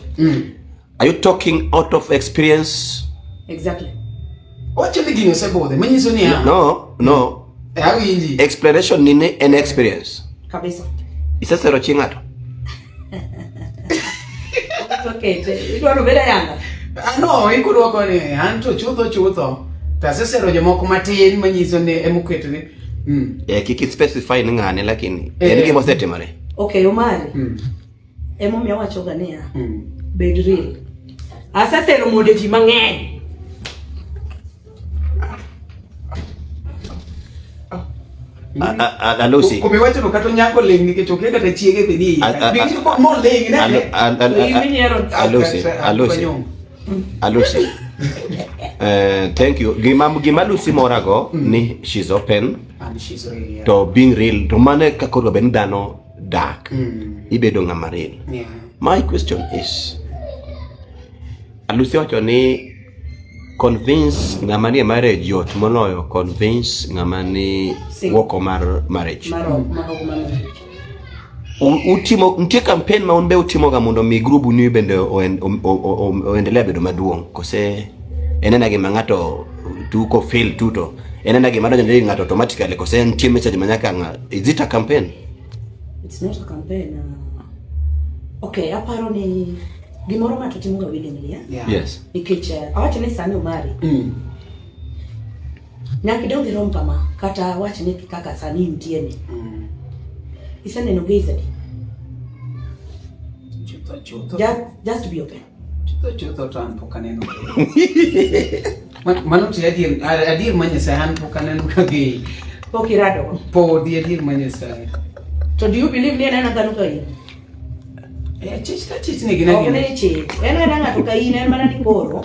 Speaker 3: Are you talking out of experience?
Speaker 1: Exactly.
Speaker 2: Wacho ni gini osebudhe, manyiso ni ah,
Speaker 3: No.
Speaker 2: Awinji.
Speaker 3: Explanation ni ni en experience.
Speaker 1: Kabisa.
Speaker 3: Isesero chi ng'ato?
Speaker 1: Okay, idwaro bedo yanga.
Speaker 2: Ah, no, ikudwoko ni an to chutho chutho. To asesero jomoko matin manyiso ni emoketo ni.
Speaker 3: Kik i-specify ni ng'ane lakini en gima osetimore.
Speaker 1: Okay, Omari. Emomiyo awachoga niya, bed real. Asesero monde ji mang'eny.
Speaker 3: Alusi.
Speaker 2: Kumiwacho no kata onyango ling' nikech okia kata chiege be ni. Moling' ne.
Speaker 3: Alusi, Alusi. Alusi. Thank you. Gima Lucy morago ni she's open
Speaker 2: And she's real. Yeah.
Speaker 3: to being real. To mano e kaka onego bed ni dhano dak. Ibedo ng'ama real.
Speaker 2: Yeah.
Speaker 3: My question is, Alusi wacho ni convince ng'ama nie marriage yot moloyo convince ng'ama ni
Speaker 1: Single.
Speaker 3: woko mar marriage.
Speaker 1: Mar oko mar marriage.
Speaker 3: Utimo nitie campaign ma un be utimoga mondo mi grubu ni bende oendelea bedo maduong' kose en ena gima ng'ato tu ko fail tu to en ena gima donjo ni ng'ato automatically kose nitie message ma nyaka ng'a is it a campaign?
Speaker 1: It's not a campaign. Okay, aparo ni gimoro ng'ato timoga willingly, eh?
Speaker 2: Yeah.
Speaker 3: Yes.
Speaker 1: Nikech awacho ni sani Omari, nyaka idong irom kama, kata awach ni kaka sani intie ni. Iseneno gays adi?
Speaker 2: Chutho chutho.
Speaker 1: Just be open.
Speaker 2: Chutho chutho to an pok aneno. Mano to adier ma Nyasaye an pok aneno ka gay.
Speaker 1: Pok iradogo.
Speaker 2: Podi adier ma Nyasaye.
Speaker 1: To do you believe ni en ena dhano ka in?
Speaker 2: Chich ka chich ni gin
Speaker 1: Ok
Speaker 2: agina.
Speaker 1: ne chich. En ena ng'ato ka in, en mana ni koro.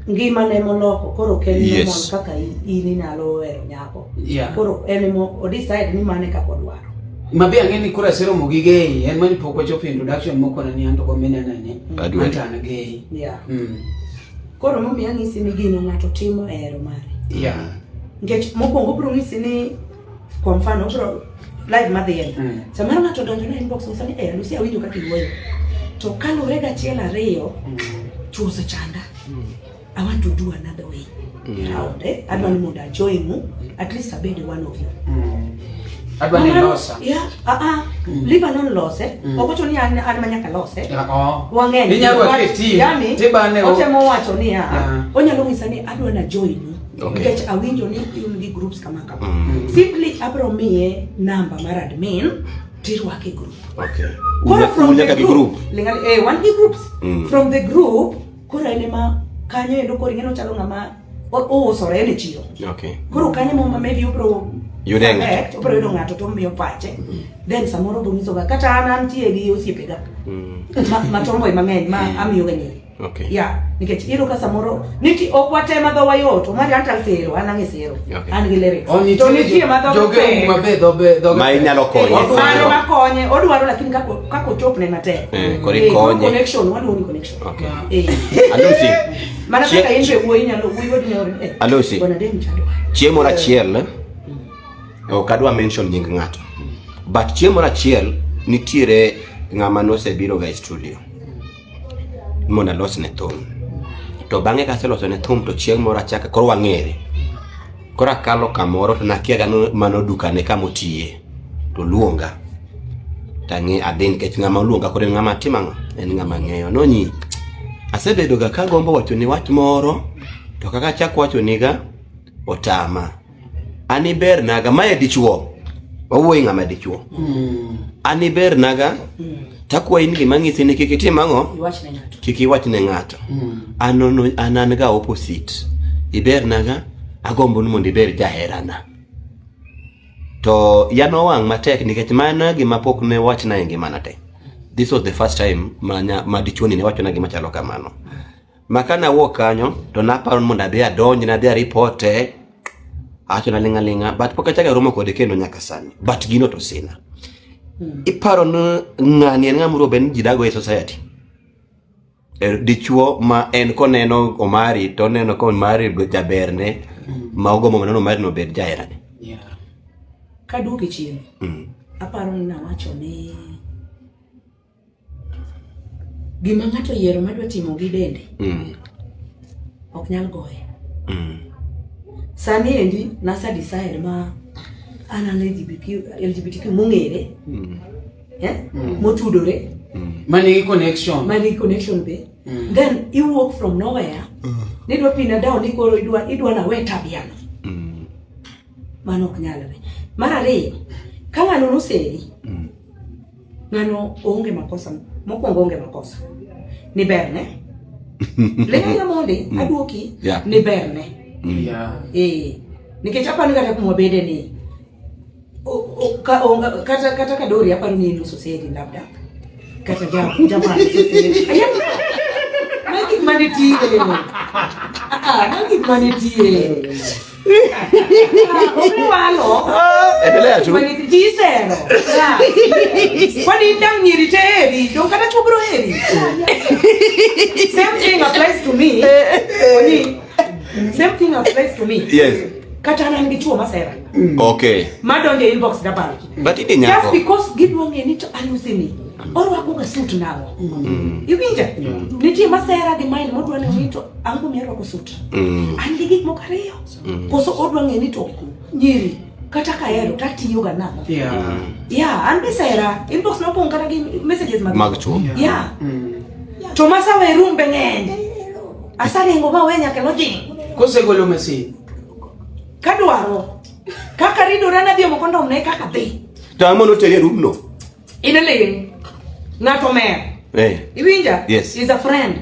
Speaker 1: Ngima ne moloko, koro ok en normal kaka in inyalo hero nyako.
Speaker 2: Yeah.
Speaker 1: Koro en emo o decide ni mane kaka odwaro.
Speaker 2: Ma be ang'e ni koro aseromo gi gay, en mani pok wachopo e introduction mokona ni an to gominena ni
Speaker 3: Adwaro.
Speaker 2: an to an gay.
Speaker 1: Yeah. Koro momiyo anyisi ni gino ng'ato timo e hero mare.
Speaker 2: Yeah.
Speaker 1: Nikech mokwongo obiro nyisi ni kwa mfano obiro live madhiye. Samoro ng'ato odonjo na inbox nyisa ni Lucy awinjo kaka iwuoyo. To kaluwore gi achiel ariyo, chuo osechanda. I want to do another way round. Adwa ni mondo ajoin u, at least abed one of you.
Speaker 2: Adwa ni losa.
Speaker 1: Yeah, leave alone lose. Ok ochuno ni an ma nyaka lose.
Speaker 2: Yeah, oh.
Speaker 1: Wang'eny.
Speaker 2: Inyalo
Speaker 1: But,
Speaker 2: rwake team,
Speaker 1: yani,
Speaker 2: tibane o-
Speaker 1: otemo wacho niya,
Speaker 2: Yeah.
Speaker 1: onyalo nyisa ni adwa na join u.
Speaker 3: Okay.
Speaker 1: Nikech awinjo ni un gi groups kama kama. Simply abro miye namba mar admin tirwake e group.
Speaker 3: Okay.
Speaker 1: Koro from
Speaker 3: Un
Speaker 1: the
Speaker 3: nyaka gi
Speaker 1: group,
Speaker 3: group.
Speaker 1: Wan gi groups. From the group, koro en ema kanyo endo koro ing'eno chalo ng'ama ousore en e chiro.
Speaker 3: Okay.
Speaker 1: Koro kanyo ema maybe obro
Speaker 3: Yude ng'ato.
Speaker 1: select, obro yudo ng'ato to omiyo pache. Then samoro obro nyisoga kata an antie gi osiepega. Ma tomboy mang'eny ma amiyoga nyiri.
Speaker 3: Okay.
Speaker 1: Yeah, nikech iyudo ka samoro nitie ok wate ma dhowa yot, Omari an to asero, an ang'e sero.
Speaker 3: Okay.
Speaker 1: An gi lyrics.
Speaker 2: Oh,
Speaker 1: To nitie ma dhoge
Speaker 2: joge
Speaker 1: tek.
Speaker 2: uma be dhoge
Speaker 3: Ma inyalo konye.
Speaker 1: Mano makonye, odwaro lakini kako ochopne matek.
Speaker 3: Koro
Speaker 1: Koro
Speaker 3: ikonye.
Speaker 1: connection, waluongo ni connection.
Speaker 3: Okay. Alusi.
Speaker 1: Mana kaka in be wuoyi nyalo wuoyi wadu nyalo
Speaker 3: Alusi.
Speaker 1: Bwana dem chadwa.
Speaker 3: Chieng' moro achiel, ok adwa mention nying ng'ato. But chieng' moro achiel nitiere ng'ama nosebiro ga e studio mondo alosne thum. To bang'e kaseloso ne thum to chieng' moro achako koro wang'ere. Koro akalo kamoro to nakia ga ni mano dukane kama otiye. To oluonga. To ang'e adhi nikech ng'ama oluonga koro en ng'ama timo ang'o? En ng'ama ang'eyo. Nonyi, asebedo ga kagombo wachoni wach moro to kaka achako wachoniga otama. An ibernaga, mae dichuo. Wawuoyi ng'ama dichuo. An ibernaga, takwayi ni gima ang'isi ni kik itim ang'o?
Speaker 1: Iwach ne ng'ato.
Speaker 3: Kik iwach ne ng'ato. An ono- an an ga opposite. Ibernaga, agombo ni mondo iber jaherana. To ya nowang' matek nikech mano gima pok ne wachna e ngimana te. This was the first time ma, nya, ma dichuoni ne wachona gima chalo kamano. Ma ka nawuok kanyo to naparo ni mondo adhi adonj nadhi aripote awacho naling' aling'a but pok achako aromo kode kendo nyaka sani but gino to sina. Iparo ni ng'ani en ng'ama onego bed ni ji dago e society? E, dichuo ma en koneno Omari to oneno ka Omari jaberne ma ogombo mana ni Omari no obed jaherane.
Speaker 2: Yeah.
Speaker 1: Kaduoke chien, aparo ni nawacho ni gima ng'ato oyiero madwa timo gi dende ok nyal goye. Sani endi nasa decide ma an an LGBTQ, LGBTQ mong'ere eh? Motudore
Speaker 2: Manigi connection.
Speaker 1: manigi connection be then iwuok from nowhere nidwa pina down ni koro idwa idwa nawe tabiano mano ok nyalre. Mar ariyo, ka ng'ano noseri ng'ano onge makosa mokwongo onge makosa ni berne ling'aga mondi aduoki
Speaker 3: Yeah.
Speaker 1: ni berne
Speaker 2: Yeah.
Speaker 1: eh nikech aparo ni kata kuma wabede ni o- o- ka onga- kata kata kadori aparo ni in ososeri labda kata ja jamaa ososeri Aya, ma gik manitie Ah, ah, ma gik manitie Ah, ok walo
Speaker 3: Endelea tu.
Speaker 1: Ji isero. Kwani in dang' nyiri te heri, dong' kata chwo biro heri. Same thing applies to me. Oni, same thing applies to me.
Speaker 3: Yes.
Speaker 1: Kata an an gi chwo masera.
Speaker 3: Okay.
Speaker 1: Madonjo e inbox dabal.
Speaker 3: But in
Speaker 1: Just
Speaker 3: nyako.
Speaker 1: because gidwa ng'e ni to alusi ni. Orwako ga suit nang'o. Iwinja? Nitie masera gi mind modwa ni to ang'o miyo arwako suit. An gi gik moko ariyo. Koso odwa ng'e ni to nyiri kata kahero tatiyo ga nang'o.
Speaker 2: Yeah.
Speaker 1: Yeah, an be sera. Inbox nopong' kata gi messages mag
Speaker 3: Mag chwo.
Speaker 1: Yeah. To masawe room be ng'eny. Asaringo ma we nyaka lodging.
Speaker 2: Kosegolo masin.
Speaker 1: Kadwaro. Kaka ridora nadhi omo kondom ne kaka dhi.
Speaker 3: To ang'o noteri e room no?
Speaker 1: In ling. Ng'ato mer.
Speaker 3: Eh.
Speaker 1: Iwinja?
Speaker 3: Yes.
Speaker 1: Is a friend.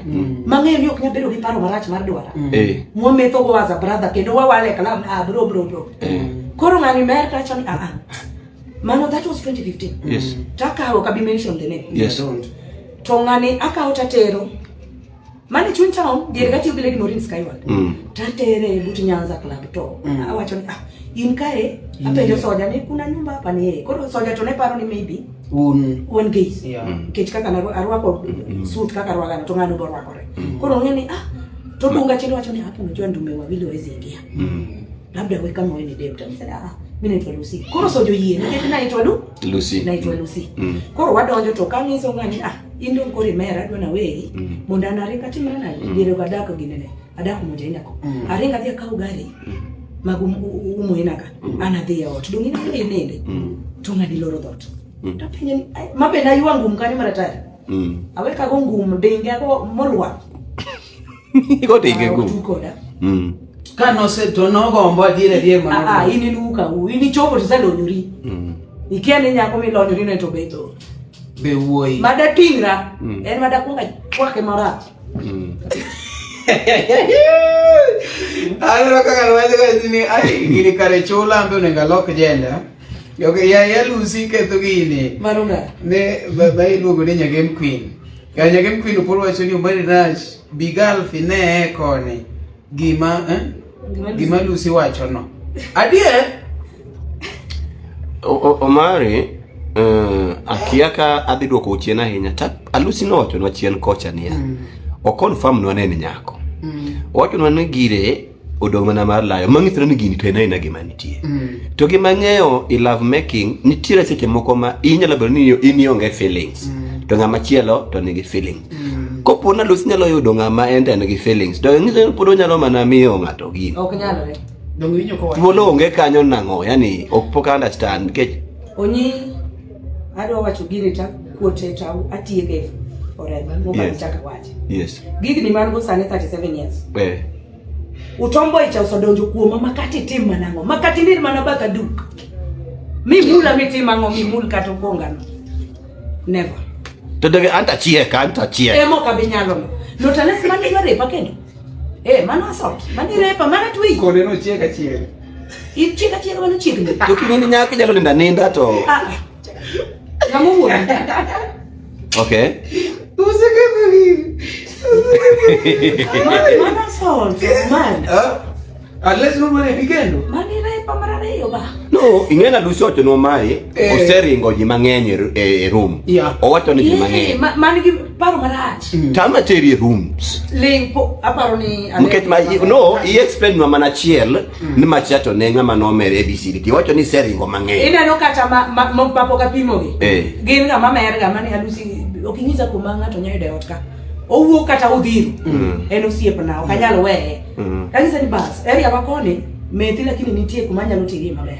Speaker 1: Mang'eyo ni ok nyal bedo gi paro marach mar dwara.
Speaker 3: Eh.
Speaker 1: Mwametho go as a brother kendo wawale kalam ah bro bro bro. Koro ng'ani mer kacho ni ah ah. Mano that was 2015.
Speaker 3: Yes.
Speaker 1: Takawo kabi mention the name.
Speaker 3: Yes.
Speaker 2: Don't.
Speaker 1: To ng'ani akawo tatero. Mane chuny town diere katiyo gi Lady Maureen Skyward. Tatere but Nyanza Club to awacho ni ah in kae apenjo soja ni kuna nyumba hapa ni yeye. Koro soja to ne paro ni maybe
Speaker 2: Un.
Speaker 1: wan gays.
Speaker 2: Yeah.
Speaker 1: Nikech kaka arwako suit kaka arwakano to ng'ano be orwakore. Koro ong'e ni ah to dunga chien wacho ni hapo unajua ndume wawili hawezi ingia. Labda we kama wewe ni dem. Tamsema ah mimi naitwa Lucy. Koro sojo yie nikech naitwa Lu
Speaker 3: Lucy.
Speaker 1: naitwa Lucy. Koro wadonjo to kang'iso ng'ani ah in dong koro imera adwa naweyi mondo an aring atimra nade diere ok adak ginene adak Umoja ko aring adhi akaw gari mag Umoina ka an adhi e ot dong in adhi ninde to ng'ani loro dhoot tapenje ni "Ai, ma be naywa ngum kanyo maratari awe kago ngum dinge ago molwar
Speaker 3: Igo dinge
Speaker 1: Ah, ok
Speaker 3: gum.
Speaker 1: tu koda
Speaker 2: Ka nose to nogombo adier adier
Speaker 1: Ah, ah,
Speaker 2: mano.
Speaker 1: in iluka u in ichopo to iselonyori ikia ni nyako milonyori no to betho
Speaker 2: Be wuoyi.
Speaker 1: madatingra en madakwongo achwake marach
Speaker 2: Aneno kaka nwacho kachi ni ai gini kare chula ambe onego alok jenda. Ok ya ya Lucy ketho gini.
Speaker 1: mano ng'a
Speaker 2: Ne ba ba iluongo ni Nyagem Queen. Ya Nyagem Queen opor wacho ni Omari Rach Bigal fine koni gima eh?
Speaker 1: Gima Lucy-
Speaker 2: Gima Lucy wacho no. Adier?
Speaker 3: Omari akia ka adhi duoko chien ahinya ta Alusi nowachonwa chien kocha niya o confirm nwa ne en nyako owachonwa ni gire odong' mana mar layo mang'iso ni gini to en aena gima nitie to gima ng'eyo i love making nitiere seche moko ma inyalo bedo ni in ionge feelings to ng'ama chielo to nigi feelings kopo ni Alusi nyalo yudo ng'ama en to en gi feelings to ng'iso ni pod onyalo mana miyo ng'ato gini
Speaker 1: ok nyalre
Speaker 2: Donge winjo kowacho.
Speaker 3: thuolo onge kanyo nang'o yani ok pok understand nikech
Speaker 1: Onyi adwa wacho gini ta kuote ta atieke forever mok
Speaker 3: Yes.
Speaker 1: abi chak awache.
Speaker 3: Yes.
Speaker 1: Gigni man go sani 37 years.
Speaker 3: Eh.
Speaker 1: Utombo icha osedonjo kuoma makati tim manang'o? Makati nir mana batha duk. Mimula mitim ang'o mimul kata okongano. Never.
Speaker 3: To doge anta chiek, anta chiek.
Speaker 1: Emo ok abi nyalo no. Not unless mano idwa repa kendo. Eh, mano assault. Mano irepa, mano twi.
Speaker 2: Kone no chiek achiel.
Speaker 1: Ichiek achieka mano chiegni.
Speaker 3: To king'eni nyako inyalo nindo aninda to
Speaker 1: Ah. Ng'ama owuondo.
Speaker 3: Okay.
Speaker 2: Useketho gini.
Speaker 1: Mano assault, man.
Speaker 2: Ah? Unless nodwa repi kendo.
Speaker 1: Mano irepa mar ariyo ba.
Speaker 3: No, ing'e na Lucy owachonwa mae,
Speaker 2: Eh.
Speaker 3: oseringo ji mang'eny e, e, e room.
Speaker 2: Yeah.
Speaker 3: Owacho ni ji
Speaker 1: Eh,
Speaker 3: mang'eny.
Speaker 1: man gi paro marach.
Speaker 3: Tama teri e rooms.
Speaker 1: Ling po aparo ni
Speaker 3: Nikech ma no, i explain nwa mana achiel ni macha to ne ng'ama nomer ABCD. Tiwacho ni iseringo mang'eny.
Speaker 1: Ineno kata ma ma ma ma pok apimogi.
Speaker 3: Eh.
Speaker 1: Gin ng'ama mer ga mani alusi ok inyisa kuma ng'ato nyalo yudo e ot ka. Owuok kata odhiro. En osiepna ok anyal weye. Tanyise ni bas, area ma koni methi lakini nitie kuma anyalo tirie maber.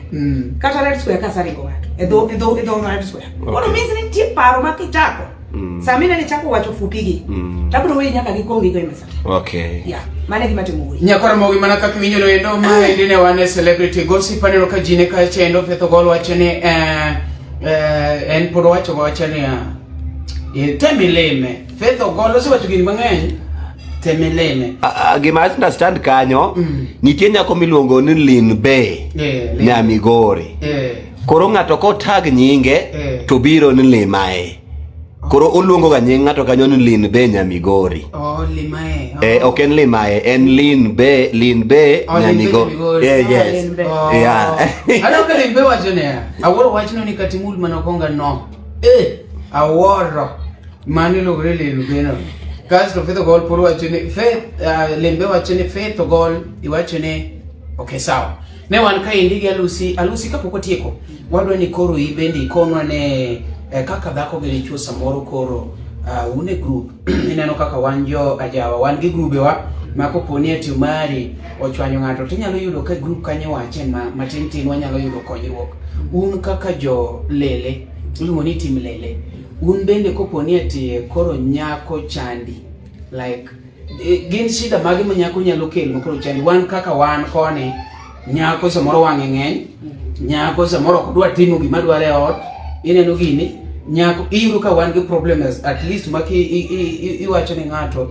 Speaker 1: Kata Red Square ka asaringo ng'ato. E dho e dho e dho Red Square. Koro means ni nitie paro ma kichako. Sama ineno ichako wacho fupigi. Tabiro weyi nyaka gikongi go e mesa.
Speaker 3: Okay.
Speaker 1: Yeah, mano e gima timo wuoyi.
Speaker 2: Nyakwar Mogi mana kaka iwinjo no endo maendi ne wan e celebrity gossip aneno ka ji ne kacha endo Faith Ogol wacho ni eh, eh, en pod owacho wacha niya eh, tem ilime Faith Ogol osewacho gini mang'eny tem ilime
Speaker 3: Ah, ah, gima understand kanyo nitie nyako miluongo ni Lin Bay
Speaker 2: Eh, Lin.
Speaker 3: Nyamigori.
Speaker 2: eh,
Speaker 3: Koro ng'ato kotag nyinge
Speaker 2: Eh.
Speaker 3: to biro ni Limae. Koro oluongo ga nying ng'ato kanyo ni Lin Bay Nyamigori.
Speaker 2: oh, limae oh.
Speaker 3: Eh, ok en Limae, en Lin Bay, Lin Bay
Speaker 2: Oh, Lin Bay
Speaker 3: Nyamigori.
Speaker 2: Nyamigori.
Speaker 3: Eh,
Speaker 1: Ah,
Speaker 3: yes.
Speaker 1: Lin Bay.
Speaker 2: Oh.
Speaker 3: Yeah.
Speaker 2: Aneno ka Limbe wacho niya, awuoro wachno ni kata imul mana konga no. Eh, awuoro. Mano iluongo ni Limbe no. Kasto Faith Ogol pod wacho ni Faith, uh, Limbe wacho ni Faith Ogol iwacho ni okay sawa. Ne wan kaendi gi Alusi, Alusi kapok watieko, wadwa ni koro ibende ikonwa ne eh, kaka dhako gi dichuo samoro koro uh, un e group ineno kaka wan jo ajawa wan gi grubewa ma kopo ni ati mari ochwanyo ng'ato tinyalo yudo ka group kanyo wache ma matin tin wanyalo yudo konyruok un kaka jo lele iluongo ni tim lele un bende kopo ni ati koro nyako chandi like eh, gin shida mage ma nyako nyalo kelo ma koro chandi wan kaka wan koni nyako samoro wang'e ng'eny nyako samoro ok dwa timo gima dwaro e ot ineno gini nyako iyudo ka wan gi problems at least ma ki iwacho ne ng'ato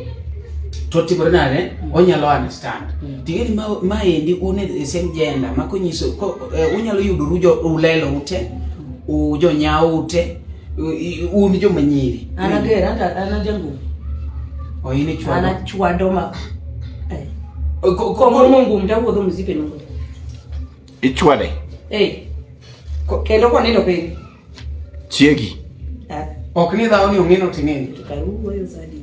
Speaker 2: to timore nade onyalo understand ting'e ni maendi un e same gender ma konyiso ko, eh, unyalo yudoru jo ulelo ute u jonyawo ute un joma nyiri
Speaker 1: An ager, an an ajangum.
Speaker 2: o in
Speaker 1: An
Speaker 2: ichwado
Speaker 1: achwado ma. Eh.
Speaker 2: Ko- ko-
Speaker 1: Komoro ngum tawuotho msipe nongo.
Speaker 3: Ichwade.
Speaker 1: Eh. Kendo konindo piny.
Speaker 3: Chiegi.
Speaker 1: Ah,
Speaker 2: ok ni dhawo ni ong'ino ting'eni
Speaker 1: to kar wuoyo sadi.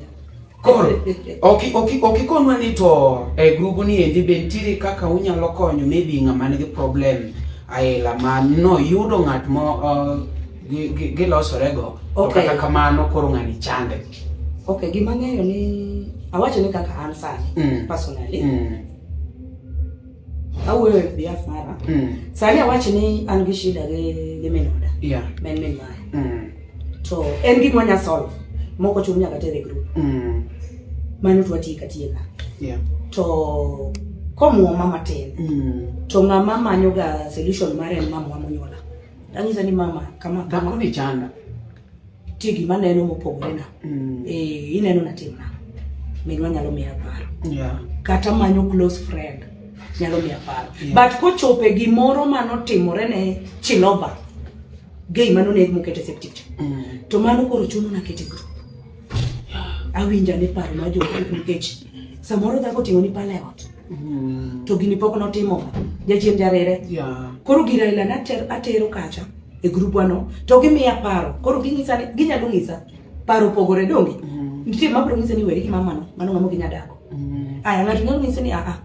Speaker 2: Koro, ok ok ok ikonwa ni to e grubu ni endi be nitiere kaka unyalo konyo maybe ng'ama nigi problem aila ma noyudo ng'at mo uh, gilosorego to
Speaker 1: Okay.
Speaker 2: kata kamano koro ng'ani chande.
Speaker 1: Okay, gima ang'eyo ni awacho ni kaka an sani personally awuoyo e behalf mara. Sani awacho ni an gi shida gi gi min oda.
Speaker 2: Yeah.
Speaker 1: Ma en min mare. To en gima wanya solve mok ochuno nyaka tere e group. Mano to watieko atieka.
Speaker 2: Yeah.
Speaker 1: To komuoma matin to ng'ama manyo ga solution mare en mama monyuola. Tanyise ni mama kama
Speaker 2: Dhako
Speaker 1: kama
Speaker 2: ni chanda.
Speaker 1: nitie gima aneno mopogore na. Eh, ineno natim nang'o? Minwa nyalo miya paro.
Speaker 2: Yeah.
Speaker 1: Kata manyo close friend nyalo miya paro.
Speaker 2: Yeah.
Speaker 1: But kochopo e gimoro manotimore ne Chiloba, gay manoneg moket e septic cha. To mano koro chuno naket e group. Awinjo ane paro mar jo group nikech samoro dhako oting'o ni pala e ot. To gini pok notimo ga. Jachien jarere.
Speaker 2: Yeah.
Speaker 1: Koro gir aila atero kacha e group wano to gimiya paro. Koro ginyisa ni ginyalo nyisa paro opogore donge. Nitie mabiro nyisa ni weri gi mamano, mano ng'ama ok inyal dago. Aya ng'ato nyalo nyisi ni aa.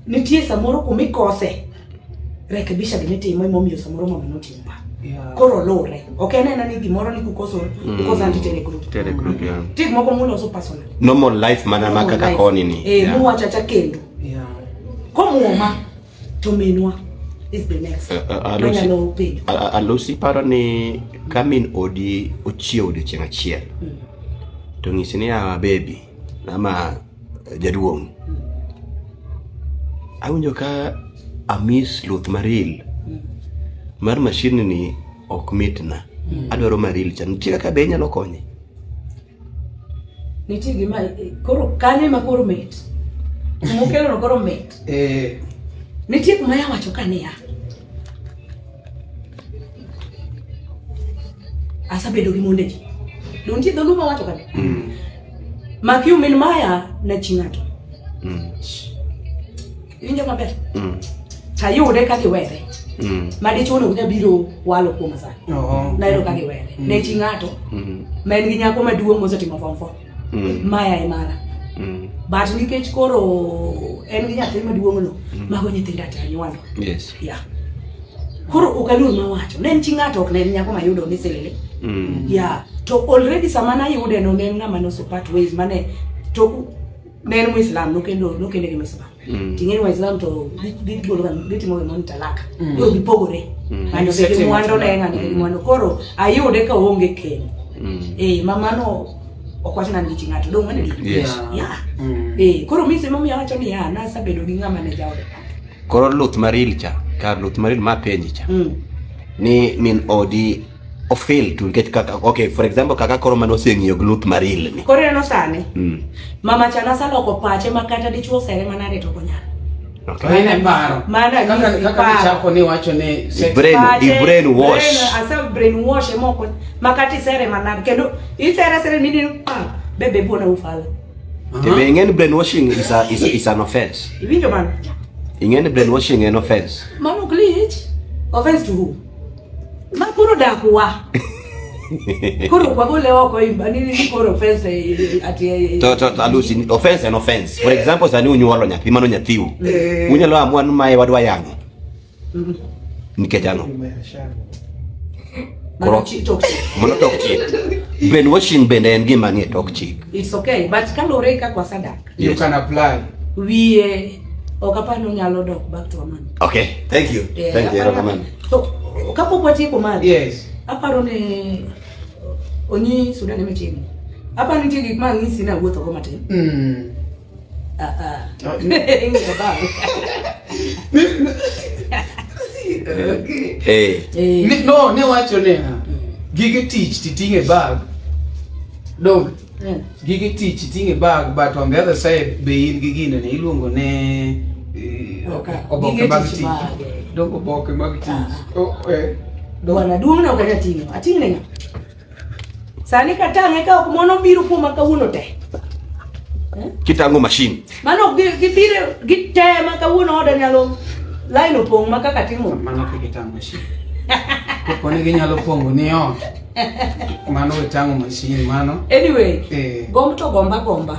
Speaker 1: Nitie samoro kumikose rekebisha gimitimo emomiyo samoro mama notimo ma.
Speaker 2: Yeah.
Speaker 1: Koro lure. Ok en ena ni gimoro ni kukoso kukoso anti tere group.
Speaker 3: Tere group, yeah.
Speaker 1: Nitie gik moko muloso personally.
Speaker 3: Normal life mana ma
Speaker 1: Normal
Speaker 3: kaka
Speaker 1: life.
Speaker 3: koni ni.
Speaker 1: Eh,
Speaker 3: Yeah.
Speaker 1: muwacho acha kendo.
Speaker 2: Yeah.
Speaker 1: Komuoma to minwa is the next.
Speaker 3: Alusi,
Speaker 1: Manyalo penjo.
Speaker 3: Alusi paro ni ka min odi ochiewo odiochieng' achiel to ng'isi ni ah baby ama jaduong' Awinjo ka amis luth maril mar mashin ni ok mitna. Adwaro maril cha. Nitie kaka be inyalo konye?
Speaker 1: Nitie gima koro kanyo ema koro mit. Kuma koro mit.
Speaker 2: Eh.
Speaker 1: Nitie kuma yawacho ka niya. Asebedo gi monde ji. Donge nitie dholuo mawacho kani? Makiu min maya ne chi ng'ato. Iwinjo maber? Tayude ka giwere. Ma dichuo no ok nyal biro walo kuoma sani.
Speaker 2: Oh.
Speaker 1: Nayudo ka giwere. Ne chi ng'ato. Ma en gi nyako maduong' mosetimo form 4. Maya e mara. But nikech koro en gi nyathi maduong' no, mago nyithinda te anyuolo.
Speaker 3: Yes.
Speaker 1: Yeah. Koro ok aluor mawacho. Ne en chi ng'ato ok ne en nyako mayudo ni silili. Yeah. To already sama nayude no ne en ng'ama nose part ways mane to ne en Muislam nokendo nokende gi Muislam. Ting'e ni Waislam to gigolo ga gitimo gimoro ni talaka. Koro gipogore. Ng'ato nigi mwandu ne ng'ato nigi mwandu. Koro ayude ka oonge keny. Eh, ma mano ok wach ni an gi chi ng'ato. Dong' mano adier?
Speaker 3: Yes.
Speaker 1: Yeah. Eh, koro mise momiyo awacho ni ya nasebedo gi ng'ama ne jaode.
Speaker 3: Koro luth maril cha, kar luth maril ma penji cha. Ni min odi ofil to nikech kaka okay for example kaka koro mane oseng'iyo gi luth maril ni.
Speaker 1: Koro ineno sani. Mama cha nasaloko pache ma kata dichuo sere manade to ok onyal.
Speaker 3: Okay.
Speaker 2: En e paro.
Speaker 1: Mana
Speaker 2: Kaka
Speaker 1: nyisi
Speaker 2: kaka
Speaker 1: paro.
Speaker 2: nichako ni wacho ni sex
Speaker 3: Brain,
Speaker 1: Pache,
Speaker 3: i brain wash.
Speaker 1: brain, ase brain wash emoko makati sere manade kendo isere sere mineno ah bebe buona ufala.
Speaker 3: To be ing'e ni brainwashing is an offense.
Speaker 1: Iwinjo mano?
Speaker 3: Ing'e ni brainwashing en offense.
Speaker 1: Mano ok lich. Offense to who? Ma koro dak wa. Koro ok wagole oko imba ni ni koro offense ati
Speaker 3: To Alusi, offense en offense. For example, sani unyuolo nyathi, mano nyathiu. Unyalo amua ni mae wadwa yang'o. Nikech ang'o?
Speaker 1: Mano tok chik.
Speaker 3: Mano tok chik. Brainwashing bende en gima nie tok chik.
Speaker 1: It's okay, but kaluwore gi kaka wasedak.
Speaker 2: You
Speaker 3: Yes.
Speaker 2: can apply.
Speaker 1: Wiye ok apar ni onyalo dok back to Amani.
Speaker 3: Okay, thank you.
Speaker 1: Yeah,
Speaker 3: Thank you,
Speaker 1: aparo-
Speaker 3: erokamano.
Speaker 1: To kapok watieko mari.
Speaker 2: Yes.
Speaker 1: Aparo ni onyi Sudan machiegni. Aparo nitie gik ma ang'isi ni awuotho go matin. Ah, ah. Ing'iyo bang'.
Speaker 2: Okay.
Speaker 3: Eh.
Speaker 1: Eh.
Speaker 2: Ni, no, ne wacho ni gige tich titing'e bag. Dong,
Speaker 1: Eh.
Speaker 2: gige tich iting'e bag but on the other side be in gi gino ni iluongo ne
Speaker 1: Okay.
Speaker 2: oboke
Speaker 1: Gige
Speaker 2: mag
Speaker 1: tich
Speaker 2: tich.
Speaker 1: bag, eh.
Speaker 2: Dong oboke mag tich.
Speaker 1: Ah.
Speaker 2: Oh, eh. Dong.
Speaker 1: Bwana duong' ne ok anyal ting'o. Ating' ne ng'a? Sani katang'e ka ok mono biro kuoma kawuono te.
Speaker 3: Kitang'o machine.
Speaker 1: Mano ok gibiro gitema kawuono oda nyalo line opong' ma kaka timo.
Speaker 2: Mano kik itang' machine. Kopo ni ginyalo pong'o ni ot. Mano we tang'o machine mano.
Speaker 1: Anyway,
Speaker 2: Eh.
Speaker 1: gomb to gomba gomba.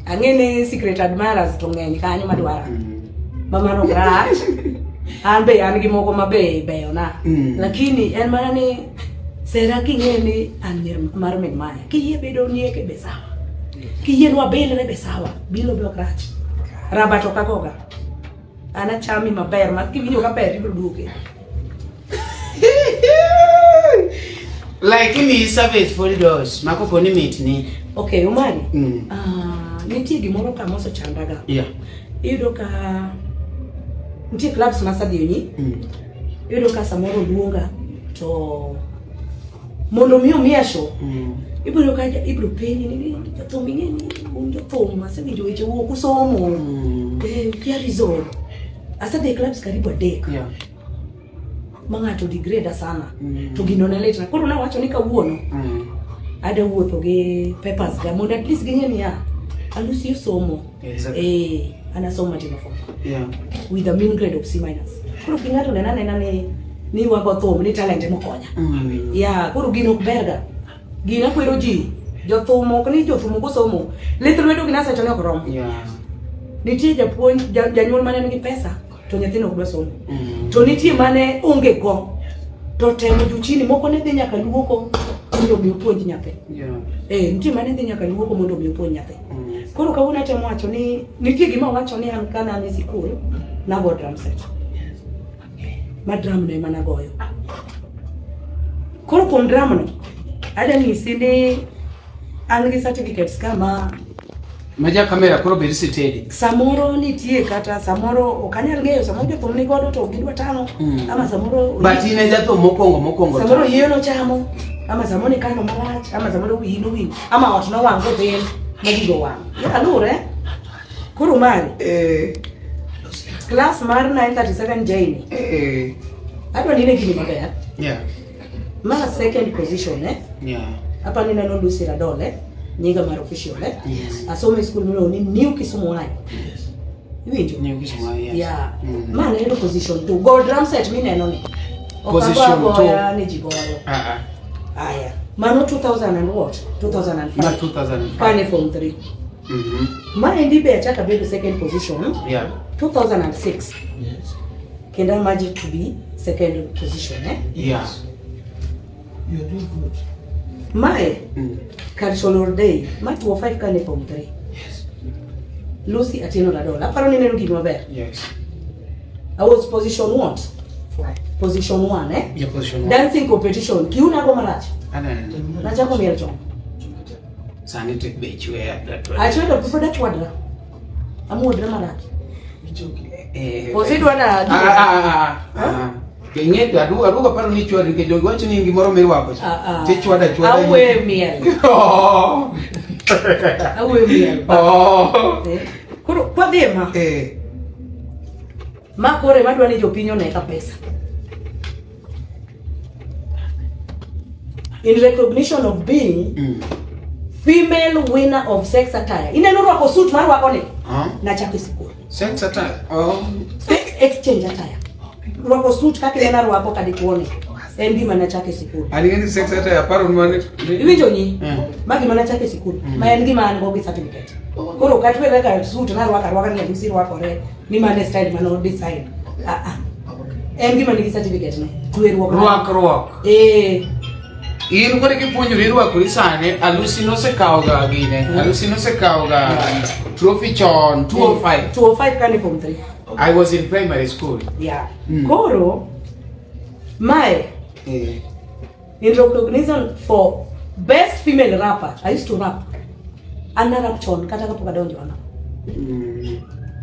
Speaker 1: Ang'e ni secret admirers to ng'eny kanyo madwara. Ma mano ok rach. An be an gi moko ma be beyona. Lakini en mana ni sera king'e ni an mar min maya. Kiyie bedo nieke be sawa. Kiyie nwa bilre be sawa. Bilo be ok rach. Raba to kagoga. An achami maber ma kiwinjo kaber ibiro duoke.
Speaker 2: Like imiyi service full dose ma kopo ni mitni.
Speaker 1: Okay, Omari. Nitie gimoro ka mosechandaga.
Speaker 2: Yeah.
Speaker 1: Iyudo ka nitie clubs ma asedhi onyi. Iyudo ka samoro luonga to mondo mi omiya show. Ibiro ka ibiro penji ni jothum ing'e ni un jothum asewinjo weche wuok usomo. Eh, ukia reason. Asedhi e clubs karibu adek.
Speaker 2: Yeah.
Speaker 1: Ma ng'ato degrade sana. To gino ne litna. Koro nawacho ni kawuono ada wuotho gi papers ga mondo at least ging'e niya Alusi osomo.
Speaker 2: Exactly.
Speaker 1: Eh, an asomo matimo form four.
Speaker 2: Yeah.
Speaker 1: With a mean grade of C minus. Koro ki ng'ato nena nena ni wago thum ni talent emokonya. Yeah, koro gino ok berga. Gino akwero ji. Jothum ok ni jothum ok osomo. Lith lwedo gi nasecho ne ok rom.
Speaker 2: Yeah.
Speaker 1: Nitie japuonj janyuol mane nigi pesa to nyathino ok dwa somo. To nitie mane onge go. To temo juu chini moko ne dhi nyaka luoko mondo mi opuonj nyathi.
Speaker 2: Yeah.
Speaker 1: Eh, nitie mane dhi nyaka luoko mondo mi opuonj nyathi. Koro kawuono atemo wacho ni nitie gima wacho ni an kana an e sikul nago drum set. Ma drum no ema nagoyo. Koro kuom drum no, adwa nyisi ni an gi certificates ka ma
Speaker 2: Maja kamera koro bed sitedi.
Speaker 1: Samoro nitie kata samoro ok anyal ng'eyo samoro jothum ni godo to ok gidwa tang'o ama samoro
Speaker 2: But in e jathum mokwongo mokwongo.
Speaker 1: samoro yie nochamo ama samoro nikano marach ama samoro wiyi nowil ama ot nowang' kotin ma gigo wang' ya luwre koro mari class mar 937 J ni adwa ni ine gini maber ma second position eh apa ni neno Lucy Radol eh nyinga mar official eh
Speaker 2: Yes.
Speaker 1: asomo e school miluongo ni New Kisumu High. Iwinjo?
Speaker 2: New Kisumu High, yes.
Speaker 1: Yeah. Ma nayudo position 2. Go drum set mineno ni. Ok
Speaker 2: Position
Speaker 1: ago
Speaker 2: two.
Speaker 1: agoya ni ji goyo.
Speaker 2: Ah, ah.
Speaker 1: Aya. Mano 2000 and what? 2005.
Speaker 2: Ma 2005.
Speaker 1: Kane form 3. Maendi be achako abedo second position. 2006.
Speaker 4: Yes.
Speaker 1: Kendo I managed to be second position eh.
Speaker 2: Yeah.
Speaker 4: You're doing good.
Speaker 1: Mae Cultural Day ma 205 kane form 3.
Speaker 4: Yes.
Speaker 1: Lucy Atieno Radola. Aparo ni neno gima maber.
Speaker 2: Yes.
Speaker 1: I was position what? Position 1 eh?
Speaker 2: Yeah, position one.
Speaker 1: Dancing competition. Kiuna go marach.
Speaker 2: Aneno.
Speaker 1: Nachako miel chon.
Speaker 2: Sani to be chwe
Speaker 1: Achwedo pod achwadra. Amuodra marach.
Speaker 2: Eh.
Speaker 1: Osidwa na
Speaker 2: Ah, ah, ah, ah, ah. Ing'e aduogo paro ni chwadi nikech jogi wacho ni gimoro mirwako cha.
Speaker 1: Ah, ah.
Speaker 2: Tichwada chwada.
Speaker 1: Awe miel.
Speaker 2: Oh.
Speaker 1: Awe miel.
Speaker 2: Oh.
Speaker 1: Eh. Koro kwadhi e ma.
Speaker 2: Eh.
Speaker 1: Ma koro ema adwa ni jopiny one ka pesa. In recognition of being female winner of sex attire. Ineno rwako suit mar rwako ni?
Speaker 2: Huh?
Speaker 1: Nachako e sikul.
Speaker 2: Sex attire. Oh.
Speaker 1: Sex exchange attire. Rwako suit kaka ineno arwako ka dichuo ni. En gima nachako e sikul.
Speaker 2: An ing'e ni sex attire aparo ni mane.
Speaker 1: Iwinjo nyi?
Speaker 2: Mm.
Speaker 1: Ma gima nachako e sikul. Ma en gima an go gi certificate. Koro ok atwe kaka suit narwako arwaka ni alusi rwakore ni mano e style mano design. Ah ah. En gima nigi certificate ne. Tweruok.
Speaker 2: Rwakruok.
Speaker 1: Eh.
Speaker 2: In koro kipuonjori rwakori sani, Alusi nosekawo ga gine. Alusi nosekawo ga trophy chon 205.
Speaker 1: 205 kane form 3.
Speaker 2: I was in primary school.
Speaker 1: Yeah. Koro mae
Speaker 2: Eh.
Speaker 1: in recognition for best female rapper. I used to rap. An narap chon kata kapok adonjo ana.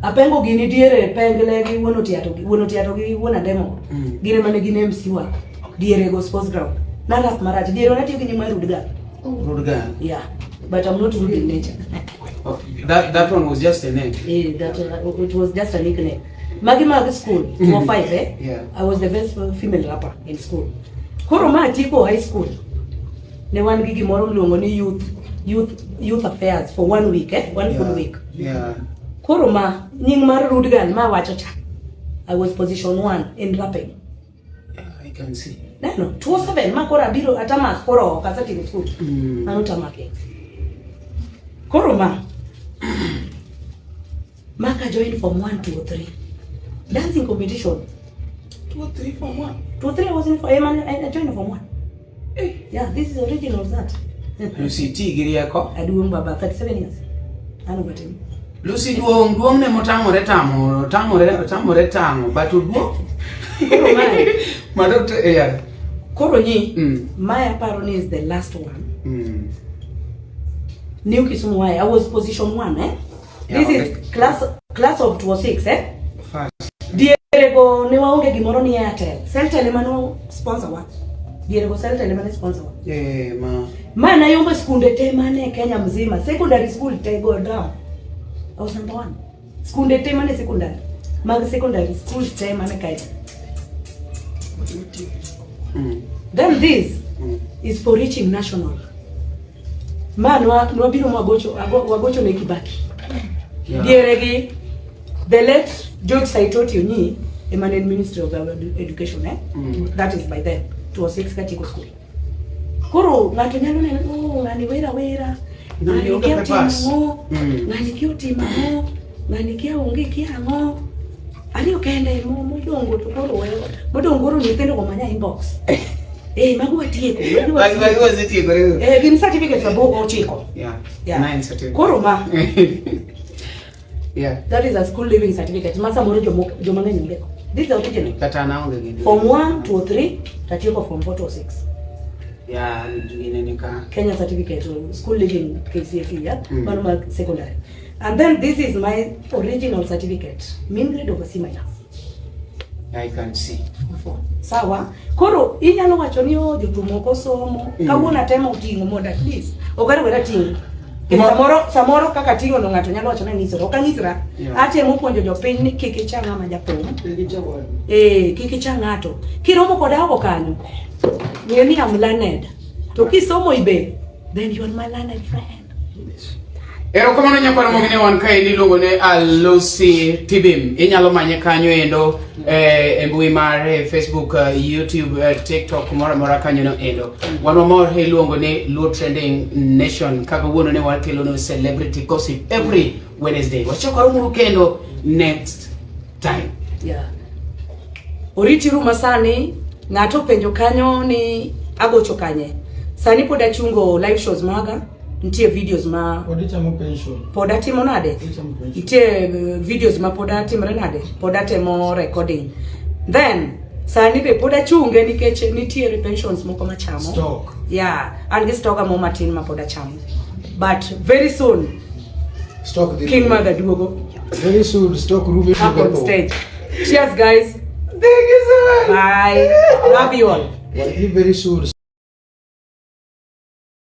Speaker 1: Apengo gini diere pengle gi wuon Otiato gi wuon Otiato gi wuon Andemo. Gin ema ne gin MC wa diere go sports ground. Narap marach diere natiyo gi nying mar Rude Girl.
Speaker 2: Rude Girl.
Speaker 1: Yeah. But I'm not rude in nature.
Speaker 2: Oh, that one was just a name.
Speaker 1: Eh, that it was just a nickname. Magi mag school, 205 eh?
Speaker 2: Yeah.
Speaker 1: I was the best female rapper in school. Koro ma atieko high school. Ne wan gi gimoro miluongo ni youth affairs for 1 week eh? One full week.
Speaker 2: Yeah.
Speaker 1: Koro ma nying mar Rude Girl ma wacho cha. I was position 1 in rapping.
Speaker 2: Yeah, I can see.
Speaker 1: Neno, 207 ma koro abiro atamak koro ok asetieko school. Mano tamake. Koro ma Maka joined form 1, 2, 3. Dancing competition.
Speaker 2: 2, 3, 4, 1.
Speaker 1: 2, 3 I was in for I joined form 1. Yeah, this is original that.
Speaker 2: Lucy ti gi rieko.
Speaker 1: Aduong baba 37 years. Ano batim.
Speaker 2: Lucy duong duong ne motamore tamo tamore tamore tamo but oduong.
Speaker 1: Koro mae.
Speaker 2: Mano yeah.
Speaker 1: Koro nyi. Mae aparo ni is the last one. New Kisumu High. I was position 1 eh.
Speaker 2: Yeah,
Speaker 1: This is
Speaker 2: okay.
Speaker 1: class of 206 eh.
Speaker 2: First.
Speaker 1: Dierego ne waonge gimoro ni Airtel. Celtel ema no sponsor wa. Dierego Celtel ema ne sponsor wa.
Speaker 2: Eh ma.
Speaker 1: Ma nayombo skunde te mane Kenya mzima. Secondary school te go down. I was number 1. Skunde te mane secondary. Mag secondary school te mane Kenya. Then this is for reaching national. Ma nwabiro wagocho ne Kibaki.
Speaker 2: Yeah.
Speaker 1: Diere gi the late George Saitoti Onyi ema ne en Ministry of Education eh? That is by then 206 katieko school. Koro ng'ato nyalo neno, oh, ng'ani wera wera.
Speaker 2: Ng'ani
Speaker 1: Ng'ani
Speaker 2: onge
Speaker 1: kia otimo
Speaker 2: papers.
Speaker 1: ang'o? Ng'ani kia otimo ang'o? Ng'ani kia onge kia ang'o? Ariyo kende modongo to koro weyo. Modongo koro nyithindo go manya inbox. Eh, mago watieko, mago watieko.
Speaker 2: Mago wasetieko.
Speaker 1: Eh, gin certificates aboro ochiko.
Speaker 2: Yeah.
Speaker 1: Yeah.
Speaker 2: 9 certificates.
Speaker 1: Koro ma.
Speaker 2: Yeah.
Speaker 1: That is a school living certificate. Ma samoro joma ng'eny onge go. This is the original.
Speaker 2: Kata an aonge gi.
Speaker 1: Form 1, 2, 3, tatieko form 4 to 6.
Speaker 2: Yeah, gine ni ka.
Speaker 1: Kenya certificate, school living KCSE, yeah? Mano mag secondary. And then this is my original certificate. Mean grade of a C minus.
Speaker 2: I can see.
Speaker 1: Sawa. Koro inyalo wacho ni oh jothum ok osomo. Kawuono atemo ting'o mondo at least ok adwar ating'.
Speaker 2: Ma-
Speaker 1: Samoro samoro kaka ting'o no ng'ato nyalo wacho ni anyisora. Ok anyisra.
Speaker 2: Yeah.
Speaker 1: Atemo puonjo jopiny ni kik icha ng'ama jathum. Eh, kik icha ng'ato. Kiromo koda oko kanyo, ng'e ni I'm learned. To kisomo ibe, then you are my learned friend.
Speaker 2: Erokamano nyakwar Mogine wan kae iluongo ni Alusi Tibim. Inyalo manye kanyo endo e mbui mar Facebook, YouTube, TikTok kumoro amora kanyo no endo. Wan wamor iluongo ni Luo Trending Nation kaka wuono ne wakelo no celebrity gossip every Wednesday. Wachakore muru kendo next time.
Speaker 1: Yeah. Oritiru masani, ng'ato penjo kanyo ni agocho kanye. Sani pod achungo live shows maga, nitie videos ma
Speaker 4: Pod ichamo pension.
Speaker 1: pod atimo nade?
Speaker 4: Ichamo pension.
Speaker 1: Nitie videos ma pod atimre nade? Pod atemo recording. Then sani be pod achunge nikech nitiere pensions moko machamo.
Speaker 4: Stock.
Speaker 1: Yeah, an gi stoka mo matin ma pod achamo. But very soon
Speaker 4: Stock dhi.
Speaker 1: King Mother duogo
Speaker 4: Very soon stock rume.
Speaker 1: up on stage. Cheers guys.
Speaker 2: Thank you so much.
Speaker 1: Bye. Love you all.
Speaker 4: Very soon.